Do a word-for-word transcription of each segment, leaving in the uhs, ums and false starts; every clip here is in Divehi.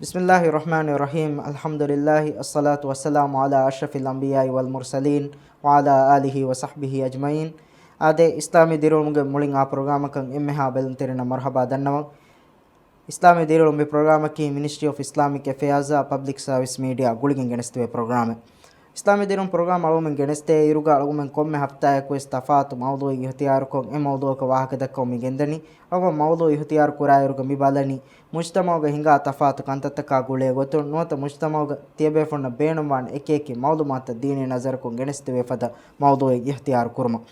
بسم الله الرحمن الرحيم. الحمد لله، الصلاة والسلام على أشرف الأنبياء والمرسلين، وعلى آله وصحبه أجمعين. އާދެ، އިސްލާމީ ދިރިއުޅުމުގެ މުޅިން އާ ޕްރޮގްރާމަކަށް އެންމެހާ ބެލުންތެރިންނަށް މަރުޙަބާ ދަންނަވަން. އިސްލާމީ ދިރިއުޅުމުގެ ޕްރޮގްރާމަކީ މިނިސްޓްރީ އޮފް އިސްލާމިކް އެފެއާޒް އާ ޕަބްލިކް ސަރވިސް މީޑިއާ ގުޅިގެން ގެނެސްދެވޭ ޕްރޮގްރާމެއް. އިސްލާމީ ދިރިއުޅުމުގެ ޕްރޮގްރާމް އަޅުގަނޑުމެން ގެނެސްދޭ އިރުގަ އަޅުގަނޑުމެން ކޮންމެ ހަފްތާއަކުވެސް ތަފާތު މައުޟޫއެއް އިހުތިޔާރުކޮށް އެ މައުޟޫއަކަށް ވާހަކަ ދައްކަމުން މި ގެންދަނީ. އަޅުގަނޑު މައުޟޫ އިހުތިޔާރު ކުރާއިރުގަ މި ބަލަނީ މުޖްތަމަޢުގަ ހިނގާ ތަފާތު ކަންތައްތަކާ ގުޅޭ ގޮތުން ނުވަތަ މުޖްތަމަޢުގަ ތިޔަބޭފުޅުންނަށް ބޭނުންވާނެ އެކި އެކި މަޢުލޫމާތުތައް ދީނީ ނަޒަރަކުން ގެނެސްދެވޭ ފަދަ މައުޟޫއެއް އިހުތިޔާރު ކުރުމަށް.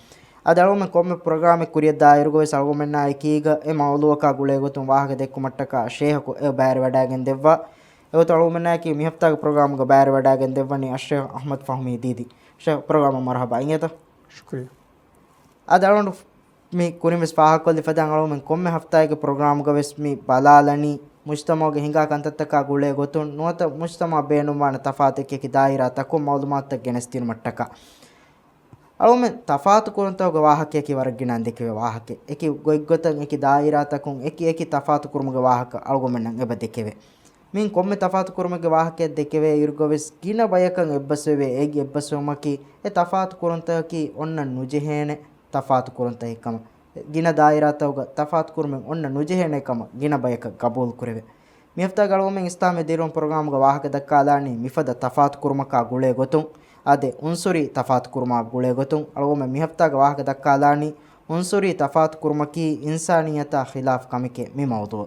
އަދި އަޅުގަނޑުމެން ކޮންމެ ޕްރޮގްރާމެއް ކުރިއަށް ދާއިރުގަވެސް އަޅުގަނޑުމެންނާ އެކީގަ އެ މައުޟޫއަކާ ގުޅޭ ގޮތުން ވާހަކަ ދެއްކުމަށްޓަކާ ޝޭހަކު އެ ބައިވެރިވަޑައިގެން ދެއްވާ. އެގޮތުން އަޅުގަނޑުމެންނާއެކީ މި ހަފްތާގެ ޕްރޮގްރާމުގަ ބައިވެރިވަޑައިގެން ދެއްވަނީ އައްޝޭޚް އަޙްމަދު ފަހުމީ ދީދީ. ޝޭޚް، ޕްރޮގްރާމަށް މަރުޙަބާ އިނގޭތަ؟ ޝުކުރިއްޔާ. އަދި އަޅުގަނޑު މި ކުރިން ވެސް ފާހަގަކޮށްލި ފަދައިން އަޅުގަނޑުމެން ކޮންމެ ހަފްތާއެއްގެ ޕްރޮގްރާމުގަ ވެސް މި ބަލާލަނީ މުޖްތަމަޢުގެ ހިނގާ ކަންތައްތަކާ ގުޅޭ ގޮތުން ނުވަތަ މުޖްތަމަޢަށް ބޭނުންވާނެ ތަފާތު އެކި އެކި ދާއިރާތަކުން މަޢުލޫމާތުތައް ގެނެސްދިނުމަށްޓަކާ. އަޅުގަނޑުމެން ތަފާތު ކުރުންތަކުގެ ވާހަކަޔަކީ ވަރަށް ގިނައިން ދެކެވޭ ވާހަކައެއް. އެކި ގޮތްގޮތަށް އެކި ދާއިރާތަކުން އެކި އެކި ތަފާތު ކުރުމުގެ ވާހަކަ އަޅުގަނޑުމެންނަށް އެބަ ދެކެވޭ. މިއިން ކޮންމެ ތަފާތު ކުރުމެއްގެ ވާހަކައެއް ދެކެވޭ އިރުގަވެސް ގިނަ ބަޔަކަށް އެއްބަސްވެވޭ. އޭގެ އެއްބަސްވުމަކީ އެ ތަފާތު ކުރުންތަކަކީ އޮންނަން ނުޖެހޭނެ ތަފާތު ކުރުންތަކެއް ކަމަށް، ގިނަ ދާއިރާތަކުގަ ތަފާތު ކުރުމެއް އޮންނަން ނުޖެހޭނެ ކަމަށް ގިނަ ބަޔަކަށް ގަބޫލު ކުރެވޭ. މި ހަފްތާގަ އަޅުގަނޑުމެން އިސްލާމީ ދިރިއުޅުމު ޕްރޮގްރާމުގަ ވާހަކަ ދައްކާލާނީ މިފަދަ ތަފާތު ކުރުމަކާ ގުޅޭ ގޮތުން، އާދެ، އުންސުރީ ތަފާތު ކުރުމާ ގުޅޭ ގޮތުން. އަޅުގަނޑުމެން މި ހަފްތާގަ ވާހަކަ ދައްކާލާނީ އުންސުރީ ތަފާތު ކުރުމަކީ އިންސާނިއްޔަތާ ޚިލާފް ކަމެކޭ މި މައުޟޫޢު.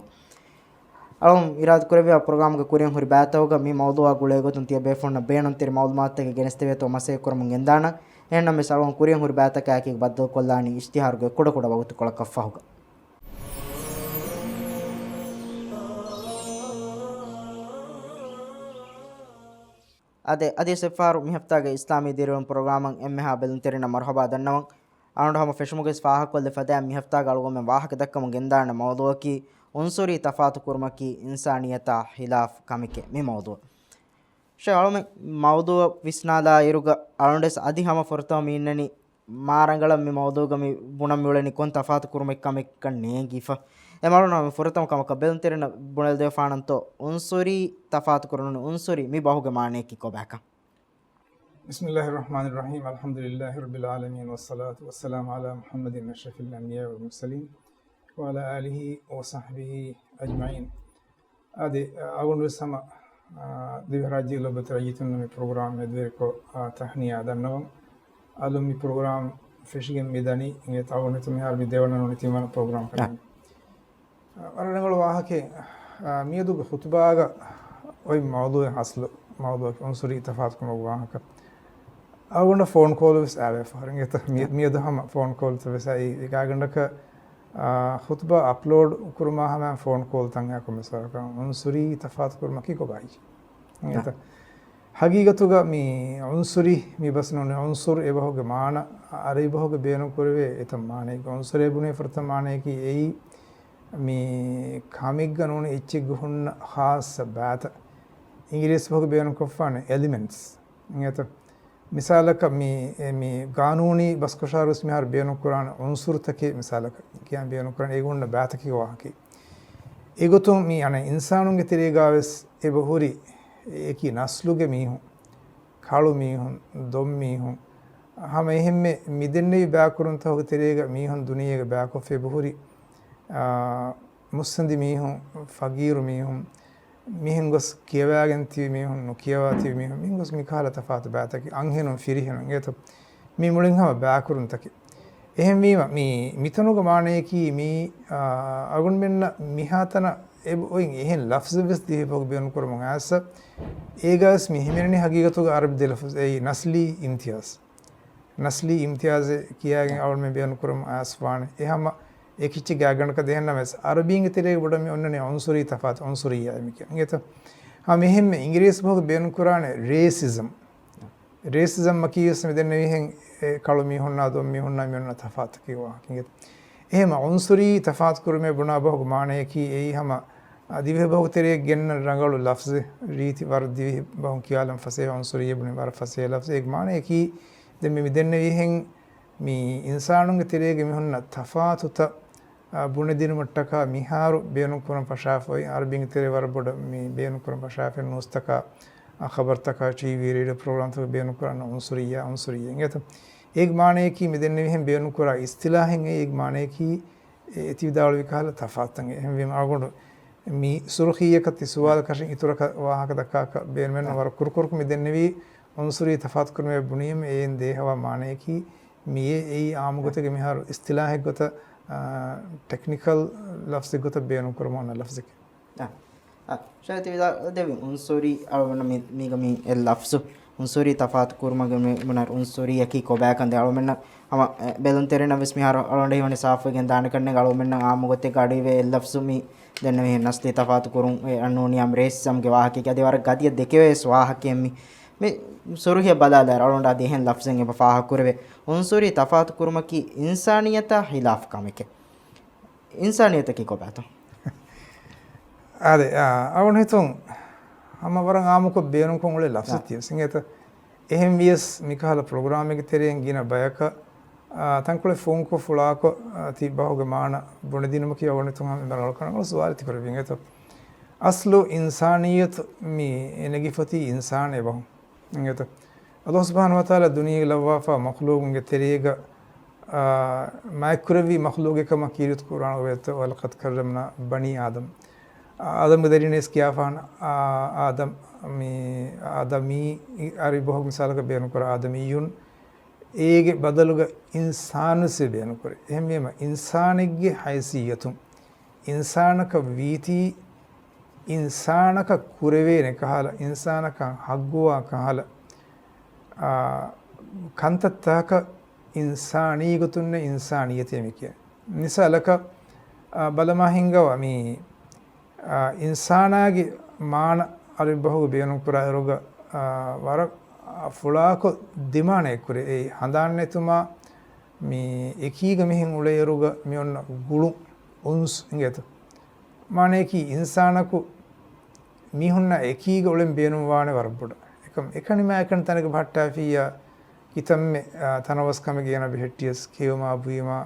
އަޅުން އިރާދަކުރެއްވިޔާ ޕްރޮގްރާމްގެ ކުރިން ހުރި ބައިތަކުގަ މި މައުޟޫޢާ ގުޅޭ ގޮތުން ތިޔަ ބޭފުޅުންނަށް ބޭނުންތެރި މަޢުލޫމާތުތަކެއް ގެނެސްދެވޭތޯ މަސައްކަތް ކުރަމުން ގެންދާނަން. އެހެންނަމަވެސް އަޅުން ކުރިން ހުރި ބައިތަކާއެކީ ބައްދަލުކޮށްލާނީ އިޝްތިހާރުގެ ކުޑަކުޑަ ވަގުތުކޮޅަކަށް ފަހުގަ. އާދެ، އަދިވެސް އެއްފަހަރު މި ހަފްތާގެ އިސްލާމީ ދިރިއުޅުމު ޕްރޮގްރާމަށް އެންމެހާ ބެލުންތެރިންނަށް މަރުޙަބާ ދަންނަވަން. އަޅުގަނޑު ހަމަ ފެށުމުގެ ވެސް ފާހަގަކޮށްލި ފަދައިން މި ހަފްތާގަ އަޅުގަނޑުމެން ވާހަކަ ދައްކަމުން ގެންދާނެ މައުޟޫޢަކީ އުންސުރީ ތަފާތު ކުރުމަކީ އިންސާނިއްޔަތާ ޚިލާފް ކަމެކޭ މި މައުޟޫޢު. ޝޭޚް އަޅުމެން މައުޟޫޢަށް ވިސްނާލާ އިރުގަ އަޅުގަނޑުވެސް އަދި ހަމަ ފުރަތަމަ މި އިންނަނީ މާ ރަނގަޅަށް މި މައުޟޫޢުގަ މި ބުނަން މިއުޅެނީ ކޮން ތަފާތު ކުރުމެއް ކަމެއްކަން ނޭނގިފަ. އެ މައުޟޫޢު ނަމަ ފުރަތަމަ ކަމަކަށް ބެލުންތެރިންނަށް ބުނެލަދެވިފާނަންތޯ އުންސުރީ ތަފާތު ކުރުނު އުންސުރީ މި ބަހުގެ މާނަޔަކީ ކޮބާކަން؟ بسم الله الرحمن الرحيم. الحمد لله رب العالمين، والصلاة والسلام على محمد أشرف الأنبياء والمرسلين، وعلى آله وصحبه أجمعين. އަދި، އަ، އަޅުގަނޑުވެސް ހަމަ، އާ، ދިވެހިރާއްޖޭގެ ލޮބުވެތި ރައްޔިތުންނަށް މި ޕްރޮގްރާމް މެދުވެރިކޮށް، އާ، ތަހްނިޔާ ދަންނަވަން. އަލުން މި ޕްރޮގްރާމް ފެށިގެން މި ދަނީ، އިނގޭތޯ އަޅުގަނޑު ހިތުން މިހާރު މި ދެވަނަ ނޫނީ ތިންވަނަ ޕްރޮގްރާމް ކަމަށް. އަ، ވަރަށް ރަނގަޅު ވާހަކައެއް. އާ، މިއަދުގެ ޚުތުބާގަ އޮތް މައުޟޫޢެއް، އަސްލު މައުޟޫޢަކީ އުންސުރީ ތަފާތުކުރުމުގެ ވާހަކަ. އަޅުގަނޑަށް ފޯން ކޯލް ވެސް އައިވޭފަ. އިނގޭތޯ މި-، މިއަދު ހަމަ ފޯން ކޯލްތައް ވެސް އައި. ގާތްގަނޑަކަށް، އާ، ޚުތުބާ އަޕްލޯޑް ކުރުމާ ހަމަ ފޯން ކޯލްތައް އެއާކު މިސާލަކަށް އުންސުރީ ތަފާތު ކުރުމަކީ ކޮބާއި؟ އިނގޭތޯ؟ ހަގީގަތުގަ މި އުންސުރީ މި ބަސް ނޫނީ އުންސުރު އެ ބަހުގެ މާނަ، އަރަބި ބަހުގަ ބޭނުން ކުރެވޭ އެތައް މާނައެއްގަ އުންސުރޭ ބުނޭ ފުރަތަމަ މާނަޔަކީ އެއީ މި ކަމެއްގަ ނޫނީ އެއްޗެއްގަ ހުންނަ ޚާއްޞަ ބައިތައް. އިނގިރޭސި ބަހުގަ ބޭނުންކޮށްފާނެ އެލިމެންޓްސް. އިނގޭތޯ؟ މިސާލަކަށް މި، އެ، މި ގާނޫނީ ބަސްކޮށާރުވެސް މިހާރު ބޭނުންކުރާނެ އުންސުރުތަކެއް މިސާލަކަށް ކިޔާން ބޭނުންކުރާނެ އޭގަ ހުންނަ ބައިތަކެއްގެ ވާހަކައެއް. އެގޮތުން މި އަނެއް އިންސާނުންގެ ތެރޭގަވެސް އެބަހުރި އެކި ނަސްލުގެ މީހުން، ކަޅު މީހުން، ދޮން މީހުން، ހަމަ އެހެންމެ މިދެންނެވި ބައިކުރުންތަކުގެ ތެރޭގަ މީހުން ދުނިޔޭގަ ބައިކޮށްފަ އެބަހުރި، އާ، މުއްސަނދި މީހުން، ފަގީރު މީހުން، މިހެން ގޮސް ކިޔަވާގެން ތިބި މީހުން، ނުކިޔަވާ ތިބި މީހުން، މިހެން ގޮސް މިކަހަލަ ތަފާތު ބައިތަކެއް، އަންހެނުން ފިރިހެނުން، އިނގޭތޯ؟ މި މުޅިން ހަމަ ބައިކުރުންތަކެއް. އެހެންވީމަ، މި، މިތަނުގެ މާނަޔަކީ މި، އާ، އަޅުގަނޑުމެންނަށް މިހާތަނަށް އެބަ އޮތް އެހެން ލަފްޒެއް ވެސް ދިވެހިބަހުގަ ބޭނުންކުރަމުން އައިސް، އޭގަވެސް މި ހިމެނެނީ ހަގީގަތުގަ އަރަބި ދެ ލަފްޒު، އެއީ ނަސްލީ އިމްތިޔާޒް. ނަސްލީ އިމްތިޔާޒެއް ކިޔާގެން އަޅުގަނޑުމެން ބޭނުންކުރަމުން އައިސްފާނެ. އެ ހަމަ އެ ކިއްޗެއްގެ ގާތްގަނޑަކަށް ދެހެންނަމަވެސް، އަރަބީންގެ ތެރޭގަ ބޮޑަށް މި އޮންނަނީ އުންސުރީ ތަފާތު، އުންސުރިއްޔާ މި ކިޔަން. އިނގޭތޯ؟ ހަމަ އެހެންމެ އިނގިރޭސި ބަހުގަ ބޭނުންކުރާނެ ރޭސިޒަމް. ރޭސިޒަމްއަކީ ވެސް މިދެންނެވިހެން އެ ކަޅު މީހުންނާ ދޮން މީހުންނާ މި އޮންނަ ތަފާތަކީ ވާހަކަ. އިނގޭތޯ؟ އެހެންމަ އުންސުރީ ތަފާތު ކުރުމޭ ބުނާ ބަހުގެ މާނަޔަކީ އެއީ ހަމަ އާ، ދިވެހި ބަހުގެ ތެރޭގަ ގެންނަ ރަނގަޅު ލަފްޒެއް، ރީތި ވަރަށް ދިވެހި ބަހުން ކިޔާލަން ފަސޭހަ އުންސުރިއްޔާ ބުނި ވަރަށް ފަސޭހަ ލަފްޒެއް. އޭގެ މާނަޔަކީ ދެން މި މިދެންނެވިހެން މި އިންސާނުންގެ ތެރޭގަ މި ހުންނަ ތަފާތުތައް އާ، ބުނެދިނުމަށްޓަކާ މިހާރު ބޭނުންކުރަން ފަށާފައި، އަރަބިންގެ ތެރޭ ވަރަށް ބޮޑަށް މި ބޭނުންކުރަން ފަށާފައި، ނޫސްތަކާ، އާ، ޚަބަރުތަކާ، ޓީވީ، ރޭޑިއޯ ޕްރޮގްރާމްތަކަށް ބޭނުންކުރާނެ އުންސުރިއްޔާ، އުންސުރިއްޔާ. އިނގޭތަ؟ އޭގެ މާނަޔަކީ މި ދެންނެވިހެން ބޭނުންކުރާ އިސްތިލާހެއް އެއީ، އޭގެ މާނަޔަކީ އެ ތި ވިދާޅުވި ކަހަލަ ތަފާތުތައް. އެހެންވީމަ އަޅުގަނޑު މި ސުރުޚީއަކަށް ތި ސުވާލު ކަށިން އިތުރަކަށް ވާހަކަ ދައްކާކަށް ބޭނުމެއްނު. ވަރަށް ކުރުކުރުކު މި ދެންނެވީ އުންސުރީ ތަފާތުކުރުމޭ ބުނީމަ އެއިން ދޭހަވާ މާނަޔަކީ މިއޭ އެއީ އާއްމު ގޮތެއްގެ މިހާރު އިސްތިލާހެއް ގޮތަށް، އާ، ޓެކްނިކަލް ލަފްޒެއް ގޮތަށް ބޭނުންކުރަމުން އަންނަ ލަފްޒެކޭ. އާ، އާ، ޝައިތި ވިދާ ދެވި އުންސުރީ އަޅުގަނޑު މި، މީގަ މި އެ ލަފްޒު އުންސުރީ ތަފާތު ކުރުމަށް މި ބުނާ އުންސުރީއަކީ ކޮބާކަން ދެ އަޅުމެންނަށް ހަމަ، އެ، ބެލުންތެރިންނަށް ވެސް މިހާރު އަޅުގަނޑު ހީވަނީ ސާފުވެގެން ދާނެ ކަންނޭނގެ އަޅުމެންނަށް އާއްމު ގޮތެއްގަ އަޑުއިވޭ އެ ލަފްޒު މި ދެންނެވިހެން ނަސްލީ ތަފާތު ކުރުން އެ އަންނޫނީ އަމް ރޭސިޒަމްގެ ވާހަކައެކޭ. އަދި ވަރަށް ގަދިއަށް ދެކެވޭ ވެސް ވާހަކައެއް މި. މި ސުރުޚީއަށް ބަލާލާއިރު އަޅުގަނޑާ ދޭހެން ލަފްޒެއް އެބަ ފާހަގަކުރެވޭ. އުންސުރީ ތަފާތު ކުރުމަކީ އިންސާނިއްޔަތާ ހިލާފު ކަމެކޭ. އިންސާނިއްޔަތަކީ ކޮބާތޯ؟ އާދެ، އާ، އަޅުގަނޑު ހިތުން ހަމަ ވަރަށް އާއްމުކޮށް ބޭނުންކޮށް އުޅޭ ލަފްޒެއް ތިޔަސް އިނގޭތަ؟ އެހެން ވިޔަސް މިކަހަލަ ޕްރޮގްރާމެއްގެ ތެރެއިން ގިނަ ބަޔަކަށް، އާ، ތަންކޮޅެއް ފުންކޮށް ފުޅާކޮށް، އާ، ތި ބަހުގެ މާނަ ބުނެދިނުމަކީ އަޅުގަނޑު ހިތުން ހަމަ އެންމެ ރަނގަޅު ކަން. އަޅުގަނޑު ސުވާލެއް ތިކުރެއްވި އިނގޭތޯ؟ އަސްލު އިންސާނިއްޔަތު މި ނެގިފަތީ އިންސާނެއް ބަހުން. އިނގޭތަ؟ އަލްލާހު ސުބްޙާނަހު ވަތަޢާލާ ދުނިޔޭގަ ލައްވާފާ މަޚްލޫޤުންގެ ތެރޭގަ، އާ، މާތްކުރެއްވި މަޚްލޫޤެއް ކަމަށް ކީރިތި ޤުރްއާނުގަ ވޭތޯ، "وَلَقَدْ كَرَّمْنَا بَنِي آدَمَ." އާ، އާދަމްގެ ދަރިން ވެސް ކިޔާފާނަ، އާ، އާދަމް، މި އާދަމީ އަރި ބަހުގެ މިސާލަކަށް ބޭނުންކުރާ އާދަމިއްޔުން، އޭގެ ބަދަލުގަ އިންސާނު ވެސް ބޭނުންކުރޭ. އެހެންވީމަ އިންސާނެއްގެ ހައިސިއްޔަތުން އިންސާނަކަށް ވީތީ، އިންސާނަކަށް ކުރެވޭނެ ކަހަލަ، އިންސާނަކަށް ޙައްޤުވާ ކަހަލަ، އާ، ކަންތައްތަކަކަށް އިންސާނީ ގޮތުންނޭ އިންސާނިއްޔަތޭ މި ކިޔަނީ. މިސާލަކަށް، އާ، ބަލަމާ ހިންގަވާ މި، އާ، އިންސާނާގެ މާނަ އަރަބި ބަހުގަ ބޭނުންކުރާ އިރުގަ، އާ، ވަރަށް ފުޅާކޮށް ދިމާނައެއް ކުރޭ. އެއީ ހަނދާން ނެތުމާ މި އެކީގަ މިހެން އުޅޭ އިރުގަ މި އޮންނަ ގުޅުން، އުންސް އިނގޭތަ؟ މާނަޔަކީ އިންސާނަކު މީހުންނާ އެކީގަ އުޅެން ބޭނުންވާނެ ވަރަށް ބޮޑަށް. އެކަމް އެކަނި މާ އެކަނި ތަނެއްގަ ބަހައްޓާފިއްޔާ، ކިތަންމެ، އާ، ތަނަވަސް ކަމެއް ގޭނަ ބެހެއްޓިޔަސް، ކެއުމާ ބުއިމާ،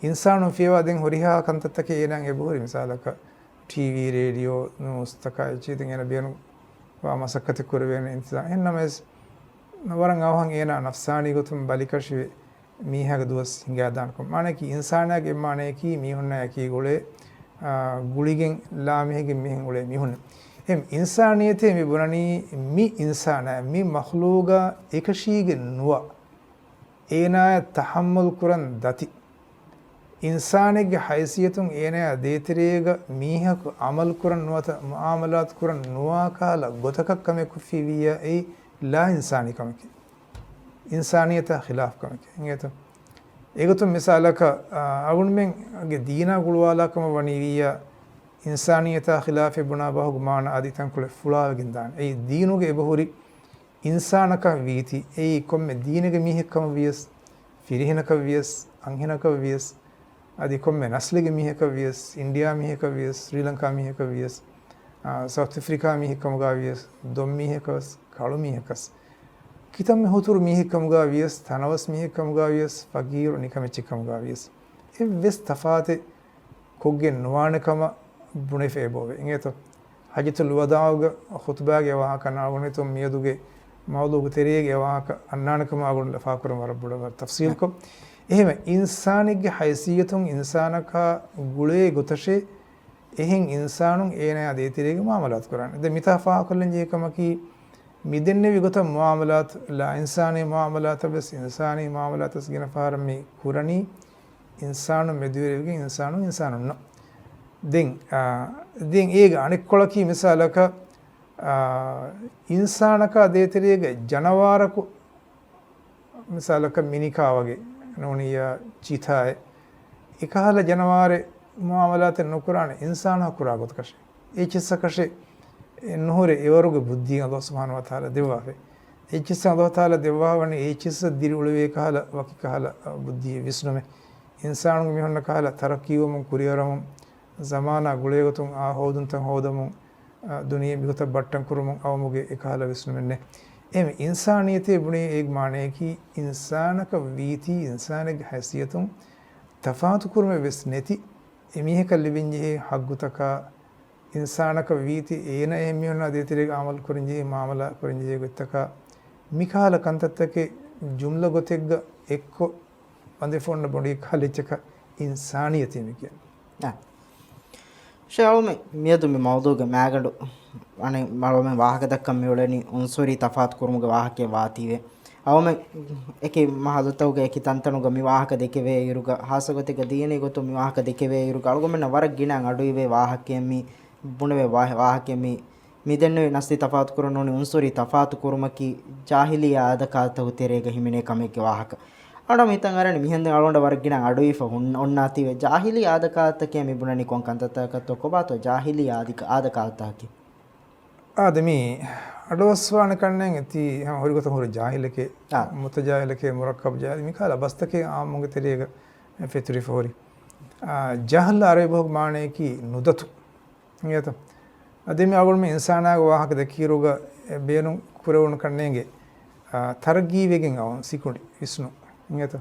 އިންސާނުން ފިޔަވާ ދެން ހުރިހާ ކަންތައްތަކެއް އޭނާއަށް އެބަހުރި. މިސާލަކަށް، ޓީވީ، ރޭޑިއޯ، ނޫސްތަކާ އެއްޗެހިތިން އޭނަ ބޭނުންވާ މަސައްކަތެއް ކުރެވޭނެ އިންތިޒާމް. އެހެންނަމަވެސް، ވަރަށް އަވަހަށް އޭނާ ނަފްސާނީ ގޮތުން ބަލިކަށިވެ، މީހާގެ ދުވަސް ހިނގާދާނެކަން. މާނަޔަކީ އިންސާނާގެ އެއްމާނަޔަކީ މީހުންނާ އެކީގަ އުޅޭ، އާ، ގުޅިގެން ލާމެހިގެން މިހެން އުޅޭ މީހުން. އެ އިންސާނިއްޔަތޭ މި ބުނަނީ މި އިންސާނާ، މި މަޚްލޫޤާ އެކަށީގެން ނުވާ، އޭނާޔަށް ތަޙައްމަލް ކުރަން ދަތި، އިންސާނެއްގެ ހައިސިއްޔަތުން އޭނާޔާ ދޭތެރޭގަ މީހަކު އަމަލު ކުރަން ނުވަތަ މުޢާމަލާތު ކުރަން ނުވާ ކަހަލަ ގޮތަކަށް ކަމެއް ކޮށްފިއްޔާ އެއީ ލާ އިންސާނީ ކަމެކޭ. އިންސާނިއްޔަތާ ޚިލާފު ކަމެކޭ. އިނގޭތަ؟ އެގޮތުން މިސާލަކަށް، އާ، އަޅުގަނޑުމެންގެ ދީނާ ގުޅުވާލާ ކަމަށް ވަނީ ވިއްޔާ، އިންސާނިއްޔަތާ ޚިލާފެއް ބުނާ ބަހުގެ މާނަ އަދި ތަންކޮޅެއް ފުޅާވެގެން ދާނެ. އެއީ ދީނުގަ އެބަހުރި އިންސާނަކަށް ވީތީ، އެއީ ކޮންމެ ދީނެއްގެ މީހެއް ކަމަށް ވިޔަސް، ފިރިހެނަކަށް ވިޔަސް، އަންހެނަކަށް ވިޔަސް، އަދި ކޮންމެ ނަސްލެއްގެ މީހަކަށް ވިޔަސް، އިންޑިޔާ މީހަކަށް ވިޔަސް، ސްރީލަންކާ މީހަކަށް ވިޔަސް، އާ، ސައުތު އެފްރިކާ މީހެއް ކަމުގަ ވިޔަސް، ދޮން މީހަކަސް، ކަޅު މީހަކަސް، ކިތަންމެ ހުތުރު މީހެއް ކަމުގަ ވިޔަސް، ތަނަވަސް މީހެއް ކަމުގަ ވިޔަސް، ފަގީރު ނިކަމެއްޗެއް ކަމުގަ ވިޔަސް، އެއްވެސް ތަފާތެއް ކޮށްގެން ނުވާނެ ކަމަށް ބުނެފަ އެބައޮވޭ. އިނގޭތޯ؟ ޙައްޖަތުލް ވަދާޢުގެ ޚުޠުބާގެ ވާހަކަ ނާގުނިތުން މިއަދުގެ މައުޟޫގެ ތެރޭގެ ވާހަކަ އަންނާނެ ކަމަށް އަޅުގަނޑު ލަފާކުރަން ވަރަށް ބޮޑަށް ވަރަށް ތަފްޞީލްކޮށް. އެހެންވެ، އިންސާނެއްގެ ހައިސިއްޔަތުން އިންސާނަކާ ގުޅޭ ގޮތަށޭ، އެހެން އިންސާނުން އޭނާޔާ ދޭތެރޭގަ މުޢާމަލާތު ކުރާނެ. ދެން މިތާ ފާހަގަކޮށްލަން ޖެހޭ ކަމަކީ، މިދެންނެވި ގޮތަށް މުޢާމަލާތު، ލާ އިންސާނީ މުޢާމަލާތަށް ވެސް އިންސާނީ މުޢާމަލާތަށް ގިނަ ފަހަރަށް މި ކުރަނީ، އިންސާނުން މެދުވެރިވެގެން އިންސާނުން އިންސާނުންނަށް. ދެން، އާ، ދެން އޭގެ އަނެއްކޮޅަކީ މިސާލަކަށް، އާ، އިންސާނަކާ ދޭތެރޭގަ ޖަނަވާރަކު، މިސާލަކަށް މިނިކާ ވަގެ ނޫނިއްޔާ ޗިތާއެއް، އެކަހަލަ ޖަނަވާރެއް މުޢާމަލާތެއް ނުކުރާނެ އިންސާނާ ކުރާ ގޮތަކަށެއް. އެއްޗިއްސަކަށެއް ނުހުރެ އެވަރުގެ ބުއްދީ އަލްލާހު ސުބްޙާނަހު ވަތަޢާލާ ދެއްވާފައި. އެއްޗިއްސަށް އަލްލާހު ތަޢާލާ ދެއްވާ ވަނީ އެއްޗިއްސަށް ދިރިއުޅެވޭ ކަހަލަ ވަކި ކަހަލަ ބުއްދީއެއް ވިސްނުމެއް. އިންސާނުން މިހުންނަ ކަހަލަ ތަރައްޤީވަމުން ކުރިއަރަމުން ޒަމާނާ ގުޅޭގޮތުން އާ ހޯދުންތައް ހޯދަމުން، އާ، ދުނިޔެ މިގޮތަށް ބައްޓަން ކުރުމުން އައުމުގެ އެކަހަލަ ވިސްނުމެއް ނެތް. އެހެންވެ އިންސާނިއްޔަތޭ ބުނީ އޭގެ މާނަޔަކީ އިންސާނަކަށް ވީތީ އިންސާނެއްގެ ހައިސިއްޔަތުން ތަފާތު ކުރުމެއް ވެސް ނެތި، އެމީހަކަށް ލިބެންޖެހޭ ހައްގުތަކާ، އިންސާނަކަށް ވީތީ އޭނަ އެހެން މީހުންނާ ދޭތެރޭގަ އަމަލު ކުރަންޖެހޭ، މުއާމަލާ ކުރަންޖެހޭ ގޮތްތަކާ، މިކަހަލަ ކަންތައްތަކެއް ޖުމްލަ ގޮތެއްގަ އެއްކޮށް ވަންދެފަ އޮންނަ ބޮޑު ކަހަލަ އެއްޗަކަށް އިންސާނިއްޔަތޭ މި ކިޔަނީ. އާ. ޝޭޚް އަޅުމެ މިއަދު މި މައުޟޫގެ މާގަނޑު އަނެއް އަޅުމެ ވާހަކަ ދައްކަން މިއުޅެނީ އުންސުރީ ތަފާތު ކުރުމުގެ ވާހަކައެއް ވާތީވެ. އަޅުމެ އެކި މަހަލުތަކުގެ އެކި ތަންތަނުގަ މި ވާހަކަ ދެކެވޭ އިރުގަ، ހާއްސަ ގޮތެއްގަ ދީނީ ގޮތުން މި ވާހަކަ ދެކެވޭ އިރުގަ، އަޅުގަނޑުމެންނަށް ވަރަށް ގިނަ އަޑުއިވޭ ވާހަކައެއް މި ބުނެވޭ ވާ-، ވާހަކައެއް މި މި ދެންނެވި ނަސްލީ ތަފާތު ކުރަން ނޫނީ އުންސުރީ ތަފާތު ކުރުމަކީ ޖާހިލީ އާދަކާދަތަކު ތެރޭގަ ހިމެނޭ ކަމެއްގެ ވާހަކަ. އަޅަމެން ހިތަށް އަރަނީ މިހެން އަޅުގަނޑަށް ވަރަށް ގިނަ އަޑުއިވިފަ ހުން-، އޮންނާތީވެ ޖާހިލީ އާދަކާދަތަކޭ މި ބުނަނީ ކޮން ކަންތައްތަކަކަށްތޯ ކޮބާތޯ ޖާހިލީ އާދި-، އާދަކާދަތަކަކީ. އާދެ މީ އަޑުއައްސަވާނެ ކަންނޭނގެ ތީ ހަމަ ހުރި ގޮތަށް ހުރި ޖާހިލެކޭ، އާ. މުތަޖާހިލެކޭ، މުރައްކަބު ޖާހިލެ މިކަހަލަ ބަސްތަކެއް އާއްމުންގެ ތެރޭގަ ފެތުރިފަ ހުރި. އާ، ޖަހްލު އަރަބި ބަހުގެ މާނަޔަކީ ނުދަތު. އިނގޭތަ؟ އަދި މި އަޅުގަނޑު މި އިންސާނާގެ ވާހަކަ ދެކިއިރުގަ އެ ބޭނުން ކުރެވުނު ކަންނޭނގެ، އާ، ތަރައްގީވެގެން އައުން ސިކުނޑި ވިސްނު. އިނގޭތަ؟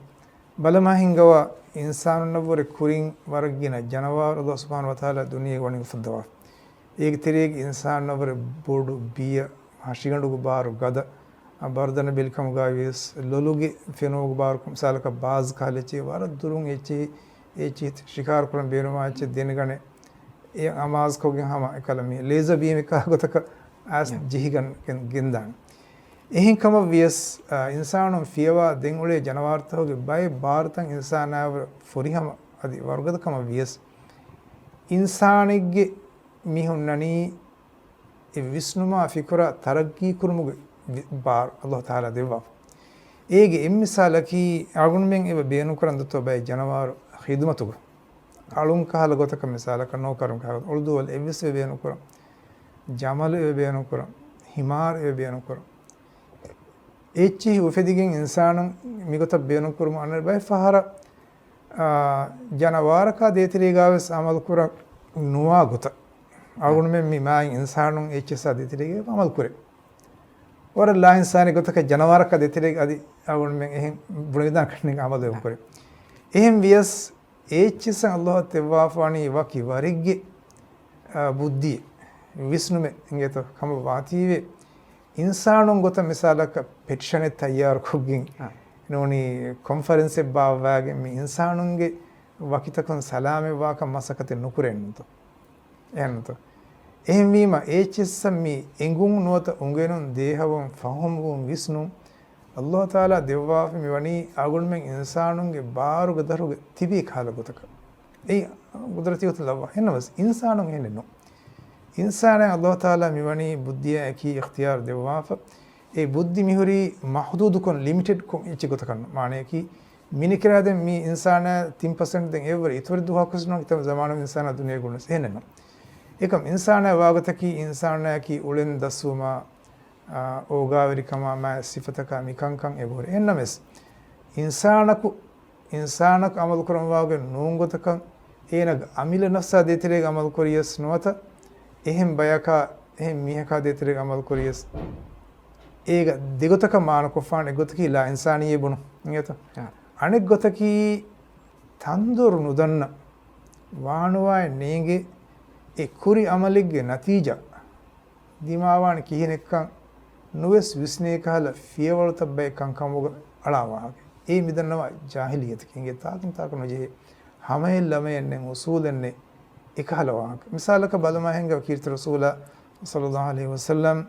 ބަލަމާ ހިންގަވާ އިންސާނުންނަށްވުރެ ކުރިން ވަރަށް ގިނަ ޖަނަވާރު އަލްލާހު ސުބްޙާނަހު ވަތަޢާލާ ދުނިޔޭގަ ވަނީ އުފައްދަވާފަ. އޭގެ ތެރޭގަ އިންސާނުންނަށްވުރެ ބޮޑު ބިޔަ، ހަށިގަނޑުގެ ބާރު ގަދަ، އަ، ބަރުދަން ބެލިކަމުގައި ވިޔަސް ލޮލުގެ ފެނުމުގެ ބާރު މިސާލަކަށް ބާޒް ކަހަލަ އެއްޗެހި ވަރަށް ދުރުން އެއްޗެހި، އެއްޗެހި ޝިކާރު ކުރަން ބޭނުމާ އެއްޗެއް ދެނެގަނެ، އެ އަމާޒުކޮށްގެން ހަމަ އެކަލަ މި ލޭޒަ ބީމެއް ކާ ގޮތަކަށް އައިސް ޖެހިގަން ގެން-، ގެންދާނެ. އެހެން ކަމަށް ވިޔަސް، އާ، އިންސާނުން ފިޔަވާ ދެން އުޅޭ ޖަނަވާރުތަކުގެ ބައެއް ބާރުތައް އިންސާނާއަށް ފުރިހަމަ އަދި ވަރުގަދަ ކަމަށް ވިޔަސް، އިންސާނެއްގެ މި ހުންނަނީ އެ ވިސްނުމާ ފިކުރާ ތަރައްގީ ކުރުމުގެ ވި-، ބާރު އަލްލާހު ތަޢާލާ ދެއްވާފަ. އޭގެ އެއް މިސާލަކީ، އަޅުގަނޑުމެން އެބަ ބޭނުންކުރަން ދަތޯ ބައެއް ޖަނަވާރު ޚިދުމަތުގަ. އަޅުން ކަހަލަ ގޮތަކަށް މިސާލަކަށް ނޯކަރުން ކަހަލަ ގޮތަކަށް އުޅުދޫވަލް އެއްވެސް އެބަ ބޭނުންކުރަން. ޖަމަލު އެބަ ބޭނުންކުރަން. ހިމާރު އެބަ ބޭނުންކުރަން. އެއްޗެހި އުފެދިގެން އިންސާނުން މިގޮތަށް ބޭނުންކުރުމުން އަނެއް ބައެއް ފަހަރަށް، އާ، ޖަނަވާރަކާ ދޭތެރޭގާވެސް އަމަލުކުރަން ނުވާ ގޮތަށް. އަޅުގަނޑުމެން މި މާތް އިންސާނުން އެއްޗިއްސާ ދޭތެރޭގައި އަމަލުކުރޭ. ވަރަށް ލާއިންސާނީ ގޮތަކަށް ޖަނަވާރަކާ ދޭތެރޭގަ އަދި އަޅުގަނޑުމެން އެހެން ބުނެވިދާނެ ކަންނޭނގެ އަމަލު އެބަ ކުރޭ. އެހެން ވިޔަސް އެ އެއްޗިއްސަށް އަލްލާހު ދެއްވާފާނީ ވަކި ވަރެއްގެ، އާ، ބުއްދިއެއް، ވިސްނުމެއް އިނގޭތޯ ކަމަށް ވާތީވެ، އިންސާނުން ގޮތަށް މިސާލަކަށް ޕެޓިޝަނެއް ތައްޔާރުކޮށްގެން، އާ. ނޫނީ ކޮންފަރެންސެއް ބާއްވާގެން މި އިންސާނުންގެ ވަކިތަކުން ސަލާމަތްވާކަން މަސައްކަތެއް ނުކުރޭނެތޯ. އެހެންތޯ. އެހެންވީމަ، އެ އެއްޗިއްސަށް މި އެނގުން ނުވަތަ އުނގެނުން ދޭހަވަން ފަހުމްވުން ވިސްނުން، އަލްލާހު ތަޢާލާ ދެއްވާފަ މިވަނީ އަޅުގަނޑުމެން އިންސާނުންގެ ބާރުގެ ދަށުގަ ތިބީ ކަހަލަ ގޮތަކަށް. އެއީ ޤުދުރަތީ ގޮތުން ލައްވާ. އެހެންނަމަވެސް، އިންސާނުން އެހެނެއް ނޫން. އިންސާނާއަށް އަލްލާހު ތަޢާލާ މިވަނީ ބުއްދިއާއެކީ އިޚްތިޔާރު ދެއްވާފަ. އެ ބުއްދި މިހުރީ މަޙްދޫދުކޮށް، ލިމިޓެޑްކޮށް އެއްޗެއް ގޮތަކަށް ނޫން. މާނަޔަކީ، މިނިކިރާ ދެން މި އިންސާނާ ތިން ޕަސެންޓް ދެން އެއްވަރު އިތުރަށް ދުވަހަކުވެސް ނޫން ކިތަންމެ ޒަމާނު އިންސާނާ ދުނިޔޭގަ ނޫން. އެހެނެއް ނޫން. އެކަމް އިންސާނާ ވާގޮތަކީ އިންސާނާއަކީ އުޅެން ދަސްވުމާ، އާ، އޯގާވެރިކަމާ މާތް ސިފަތަކާ މިކަންކަން އެބަހުރި. އެހެންނަމަވެސް، އިންސާނަކު، އިންސާނަކު އަމަލުކުރަންވާގޮތް ނޫން ގޮތަކަށް، އޭނަގެ އަމިއްލަ ނަފްސާ ދޭތެރޭގަ އަމަލުކުރިޔަސް ނުވަތަ، އެހެން ބަޔަކާ، އެހެން މީހަކާ ދޭތެރޭގަ އަމަލުކުރިޔަސް، އޭގަ ދެގޮތަކަށް މާނަކޮށްފާނެ އެއްގޮތަކީ ލާ އިންސާނީއެއް ބުނުން. އިނގޭތަ؟ އާ. އަނެއްގޮތަކީ ތަންދޮރު ނުދަންނަ ވާނުވާއެއް ނޭނގޭ އެ ކުރި އަމަލެއްގެ ނަތީޖާ ދިމާވާނެ ކިހިނެއްކަން ނުވެސް ވިސްނޭ ކަހަލަ ފިޔަވަޅުތައް ބައެއް ކަންކަމުގަ އަޅާ ވާހަކަ. އެއީ މިދަންނަވާ ޖާހިލިއްޔަތަކީ. އިނގޭ ތާކުން ތާކު ނުޖެހޭ. ހަމައެއް ލަމައެއް ނެތް، އުސޫލެއް ނެތް އެކަހަލަ ވާހަކަ. މިސާލަކަށް ބަލަމާ ހިނގާ ކީރިތި ރަސޫލާ ޞައްލައްލާހު ޢަލައިހި ވަސައްލަމް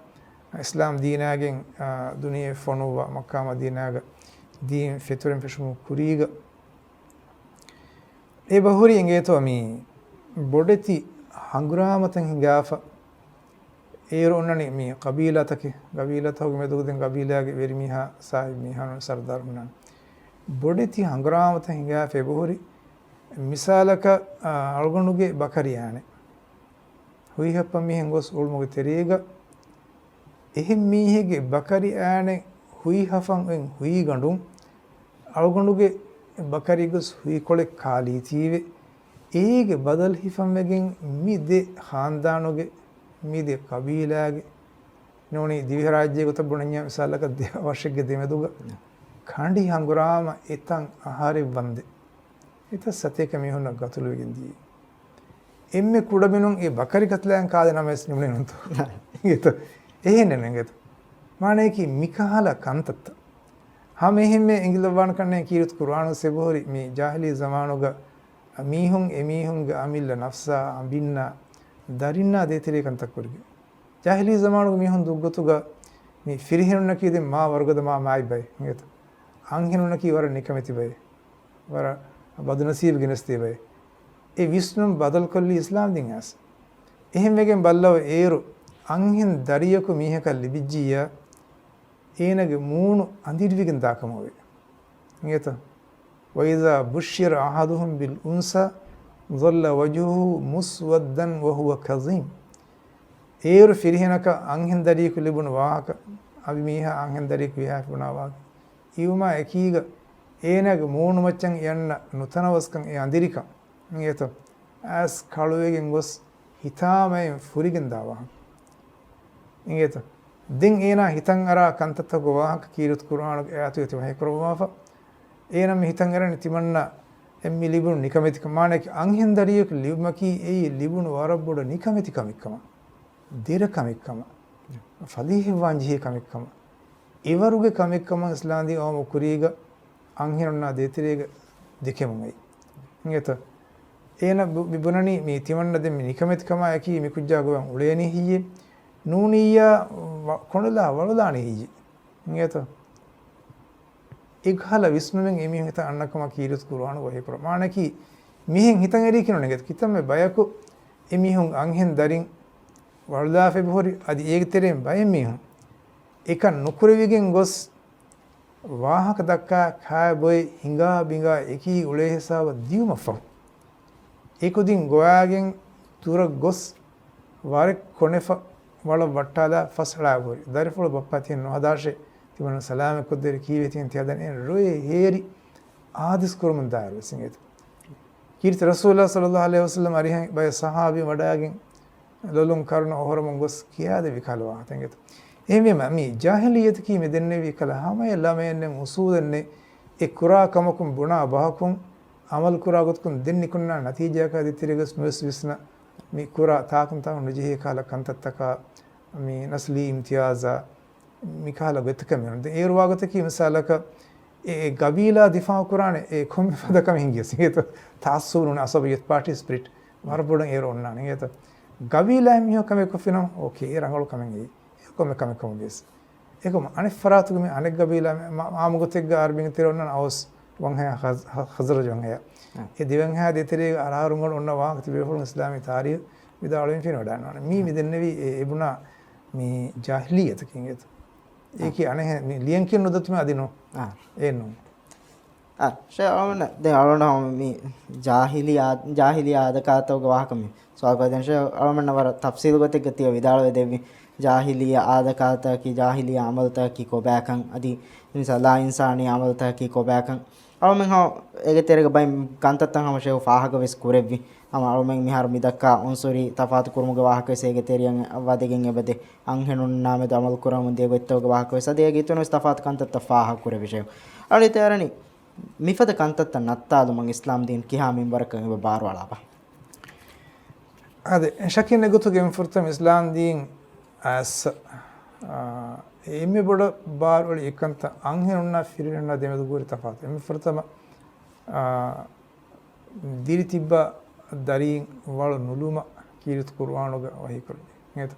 އިސްލާމް ދީނާގެން، އާ، ދުނިޔެ ފޮނުއްވާ މައްކާ މަދީނާގަ ދީން ފެތުރެން ފެށުމުގެ ކުރީގަ އެބަހުރި އިނގޭތޯ މި ބޮޑެތި ހަނގުރާމަތައް ހިނގާފަ. އޭރު އޮންނަނީ މި ޤަބީލާތަކެއް، ޤަބީލާތަކުގެ މެދުގަ ދެން ޤަބީލާގެ ވެރިމީހާ، ސާހިބު މީހާ، ސަރުދާރު ހުންނާނެ. ބޮޑެތި ހަނގުރާމަތައް ހިނގާފަ އެބަހުރި. މިސާލަކަށް، އާ، އަޅުގަނޑުގެ ބަކަރި އާނެ ހުއިހައްޕަ މީހެއް ގޮސް އުޅުމުގެ ތެރޭގަ އެހެން މީހެއްގެ ބަކަރި އާނެ ހުއިހަފަން އޮތް ހުއިގަނޑުން އަޅުގަނޑުގެ ބަކަރި ގޮސް ހުއިކޮޅެއް ކާލީތީވެ، އޭގެ ބަދަލު ހިފަންވެގެން މި ދެ ޚާންދާނުގެ، މި ދެ ޤަބީލާގެ، ނޫނީ ދިވެހިރާއްޖޭ ގޮތަށް ބުނަންޏާ މިސާލަކަށް ދެ ވަށެއްގެ ދެމެދުގަ ކަނޑި ހަނގުރާމަ އެތަން އަހަރެއް ވަންދެ. އެތައް ސަތޭކަ މީހުންނަށް ގަތުލުވެގެން ދިޔައީ. އެންމެ ކުޑަމިނުން އެ ބަކަރި ގަތުލައިގެން ކާދޭ ނަމަވެސް ނިމުނެއްނުތޯ. އިނގޭތޯ؟ އެހެންނެއްނު އިނގޭތޯ. މާނަޔަކީ މިކަހަލަ ކަންތައްތައް. ހަމައެހެންމެ އެނގިލައްވާނެ ކަންނޭނގެ ކީރިތި ޤުރުއާނުގަ އެބަހުރި މި ޖާހިލީ ޒަމާނުގަ މީހުން އެމީހުންގެ އަމިއްލަ ނަފްސާ، އަނބިންނާ، ދަރިންނާ ދޭތެރޭ ކަންތައް ކުރިގެން. ޖާހިލީ ޒަމާނުގަ މީހުން ދުށްގޮތުގަ މި ފިރިހެނުންނަކީ ދެން މާ ވަރުގަދަ މާ މާތް ބައެއް އިނގޭތަ؟ އަންހެނުންނަކީ ވަރަށް ނިކަމެތި ބައެއް. ވަރަށް ބަދުނަސީބު ގެނެސްދޭ ބައެއް. އެ ވިސްނުން ބަދަލުކޮށްލީ އިސްލާމް ދީން އައިސް. އެހެންވެގެން ބައްލަވަ އޭރު އަންހެން ދަރިޔަކު މީހަކަށް ލިބިއްޖިއްޔާ، އޭނަގެ މޫނު އަނދިރިވެގެން ދާކަމަށް ވޭ. އިނގޭތަ؟ وَإِذَا بُشِّرَ أَحَدُهُمْ بِالْأُنْثَىٰ ظَلَّ وَجْهُهُ مُسْوَدًّا وَهُوَ كَظِيمٌ. އޭރު ފިރިހެނަކަށް އަންހެން ދަރިޔަކު ލިބުނު ވާހަކަ، އަނބިމީހާ އަންހެން ދަރިޔަކު ވިހާފަ ބުނާ ވާހަކަ، އިވުމާ އެކީގަ އޭނާގެ މޫނުމައްޗަށް އެ އަންނަ ނުތަނަވަސްކަން، އެ އަނދިރިކަން، އިނގޭތަ؟ އައިސް ކަޅުވެގެން ގޮސް ހިތާމައިން ފުރިގެން ދާ ވާހަކަ. އިނގޭތަ؟ ދެން އޭނާ ހިތަށް އަރާ ކަންތައްތަކުގެ ވާހަކަ ކީރިތި ޤުރުއާނުގެ އާޔަތުގައި ތި ވަޙީ ކުރައްވާފަ. އޭނަ މި ހިތަށް އަރަނީ ތިމަންނަ އެ މި ލިބުނު ނިކަމެތިކަން. މާނައަކީ އަންހެން ދަރިޔަކު ލިބުމަކީ އެއީ ލިބުނު ވަރަށް ބޮޑު ނިކަމެތި ކަމެއްކަމަށް. ދެރަ ކަމެއްކަމަށް. ފަލީހެއްވާން ޖެހޭ ކަމެއްކަމަށް. އެވަރުގެ ކަމެއްކަމަށް އިސްލާމްދީން އައުމު ކުރީގަ އަންހެނުންނާ ދޭތެރޭގަ ދެކެމުން އައީ. އިނގޭތަ؟ އޭނަ ބު-، މި ބުނަނީ މި ތިމަންނަ ދެން މި ނިކަމެތިކަމާއެކީ މި ކުއްޖާ ގޮވަން އުޅޭނީ ހިއްޔޭ؟ ނޫނިއްޔާ ވަ-، ކޮނޑުލާ ވަޅުލާނީ ހިއްޔޭ؟ އިނގޭތަ؟ އެކަހަލަ ވިސްނުމެއް އެމީހުން ހިތަށް އަންނަ ކަމަށް ކީރިތި ޤުރުއާނު ވަޙީ ކުރައްވާ. މާނައަކީ މިހެން ހިތަށް އެރީކީ ނޫން އިނގޭތަ؟ ކިތަންމެ ބަޔަކު އެމީހުން އަންހެން ދަރިން ވަޅުލާފަ އެބަހުރި އަދި އޭގެ ތެރެއިން ބައެއް މީހުން އެކަން ނުކުރެވިގެން ގޮސް ވާހަކަ ދައްކާ ކާ ބޮއެ ހިނގާ ބިނގާ އެކީ އުޅޭ ހިސާބަށް ދިޔުމަށްފަހު، އެކުދިން ގޮވާގެން ދުރަށް ގޮސް ވަރެއް ކޮނެފަ ވަޅަށް ވައްޓާލާ ފަސް އަޅާ ބުރި. ދަރިފުޅު ބައްޕަ ތިހެން ނުހަދާށޭ، ތިމަންނަ ސަލާމަތް ކޮށްދޭރި ކީވެ ތިހެން ތި ހަދަނީ ރޮއެ ހޭރި އާދިސް ކުރަމުން ދާއިރު ވެސް އިނގޭތަ؟ ކީރިތި ރަސޫލާ ޞައްލައްލާހު ޢަލައިހި ވަސައްލަމް އަރިހަށް ބައެއް ޞަޙާބީން ވަޑައިގެން ލޮލުން ކަރުނަ އޮހޮރަމުން ގޮސް ކިޔާދެއްވި ކަހަލަ ވާހަކަތައް އިނގޭތަ؟ އެހެންވީމަ، މި ޖާހިލިއްޔަތަކީ މި ދެންނެވި ކަހަލަ ހަމައެއް ލަމައެއްނެއް އުސޫލެއްނެއް، އެ ކުރާ ކަމަކުން ބުނާ ބަހަކުން އަމަލު ކުރާ ގޮތަކުން ދެން ނިކުންނާ ނަތީޖާއަކާ ދޭތެރޭގަސް ނުވެސް ވިސްނަ، މި ކުރާ ތާކުން ތާކުން ނުޖެހޭ ކަހަލަ ކަންތައްތަކާ، މި ނަސްލީ އިމްތިޔާޒާ، މި ކަހަލަ ގޮތަކަށް މިއޮންނަ. ދެން އޭރު ވާގޮތަކީ މިސާލަކަށް އެ، އެ ގަބީލާ ދިފާޢު ކުރާނެ އެ ކޮންމެ ފަދަ ކަމެއް ހިނގިޔަސް އިނގޭތަ؟ ތަޢައްސުބު ނޫން، ޢަޞަބިއްޔަތު، ޕާޓީ ސްޕިރިޓް ވަރަށް ބޮޑަށް އޭރު އޮންނާނެ އިނގޭތަ؟ ގަބީލާ މީހަކު ކަމެއް ކޮށްފިނަމަ، އޯކޭ، އެ ރަނގަޅު ކަމެއް އެއީ. އެ ކޮންމެ ކަމެއް ކަމުގައި ވެސް. އެކަމަ އަނެއް ފަރާތުގެ މި އަނެއް ގަބީލާ މި-، މާ-، އާއްމު ގޮތެއްގަ އަރަބިންގެ ތެރެ އޮންނާނެ އައުސް ވަންހަޔާ، ޚަޒް-، ޚަ-، ޚަޒްރަޖް ވަންހަޔާ. އާ. އެ ދެވަންހަޔާ ދޭތެރޭގަ އަރާރުންގަނޑު އޮންނަ ވާހަކަ ތިބޭފުޅުން އިސްލާމީ ތާރީޚު ވިދާޅުވެފިން ވަޑައިންނާނެ. މީ މި ދެންނެވީ އެ އެބުނާ މި ޖާހިލިއްޔަތަކީ އިނގޭތަ؟ އާ. އެއީކީ އަނެއްހެން މި ލިޔަންކިޔަން ނުދަތުމެ އަދި ނޫން. އާ. އެއްނޫން. އާ، ޝޭޚް އަޅުމެންނަށް ދެން އަޅުގަނޑު މި ޖާހިލީ އާ-، ޖާހިލީ އާދަކާތަކުގެ ވާހަކަ މި ސުވާލު ކޮށްދޭން. ޝޭޚް އަޅުމެންނަށް ވަރަށް ތަފްސީލު ގޮތެއްގަ ތިޔަ ވިދާޅުވެ ދެއްވި ޖާހިލީ އާދަކާތަކަކީ، ޖާހިލީ އަމަލުތަކަކީ ކޮބާކަން، އަދި މިސާލަށް އިންސާނީ އަމަލުތަކަކީ ކޮބާކަން. އަޅުމެން ހަމަ އޭގެ ތެރޭގަ ބައެއް ކަންތައްތައް ހަމަ ޝޭޚް ފާހަގަވެސް ކުރެއްވި. ހަމަ އަޅުމެން މިހާރު މި ދައްކާ އުންސުރީ ތަފާތު ކުރުމުގެ ވާހަކަވެސް އޭގެ ތެރެއަށް ވަދެގެން އެބަދޭ. އަންހެނުންނާ މެދު އަމަލު ކުރަމުން ދިޔަ ގޮތްތަކުގެ ވާހަކަވެސް އަދި އޭގެ އިތުރުން ވެސް ތަފާތު ކަންތައްތައް ފާހަގަ ކުރެއްވި ޝޭޚް. އަޅުގަނޑު ތިޔަ އަރަނީ މިފަދަ ކަންތައްތައް ނައްތާލުމަށް އިސްލާމް ދީން ކިހާ މިންވަރަކަށް އެބަ ބާރުއަޅާބާ؟ އާދެ، ޝައްކެއް ނެތް ގޮތުގައި އެންމެ ފުރަތަމަ އިސްލާމް ދީން އައިސް، އާ، އެންމެ ބޮޑަށް ބާރުއަޅި އެއްކަންތައް އަންހެނުންނާ ފިރިހެނުންނާ ދެމެދު ހުރި ތަފާތު. އެންމެ ފުރަތަމަ، އާ، ދިރި ތިއްބާ ދަރީން ވަޅު ނުލުމަށް ކީރިތި ޤުރުއާނުގަ ވަޙީ ކުރެއްވި. އިނގޭތަ؟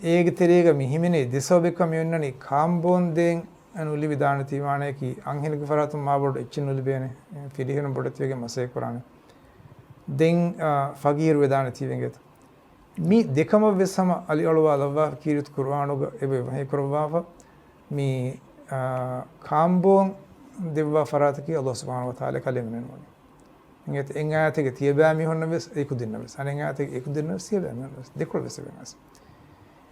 އޭގެ ތެރޭގަ މި ހިމެނޭ ދެ ސަބަބެއްކަން މި އޮންނަނީ ކާންބޯން ދޭން ނުލިބި ދާނެތީ ވާނެއަކީ އަންހެނެއްގެ ފަރާތުން މާބޮޑު އެއްޗެއް ނުލިބޭނެ، ފިރިހެނުން ބޮޑެތިވެގެން މަސައްކަތް ކުރާނެ. ދެން، އާ، ފަގީރު ވެދާނެތީ އިނގޭތަ؟ މި ދެކަމަށް ވެސް ހަމަ އަލިއަޅުވާލައްވާފަ ކީރިތި ޤުރުއާނުގަ އެބަ ވަޙީ ކުރައްވާފަ. މި، އާ، ކާންބޯން ދެއްވާ ފަރާތަކީ ﷲ ސުބްޙާނަހޫ ވަތަޢާލާ ކަލޭމެން ނިންމުނީ. އިނގޭތަ؟ އެއް އާޔަތެއްގަ ތިޔަބައިމީހުންނަށް ވެސް އެކުދިންނަށް ވެސް، އަނެއް އާޔަތެއްގަ އެކުދިންނަށް ވެސް ތިޔަބައިމީހުންނަށް ވެސް، ދެކޮޅަށް ވެސް އެބައިނގޭ.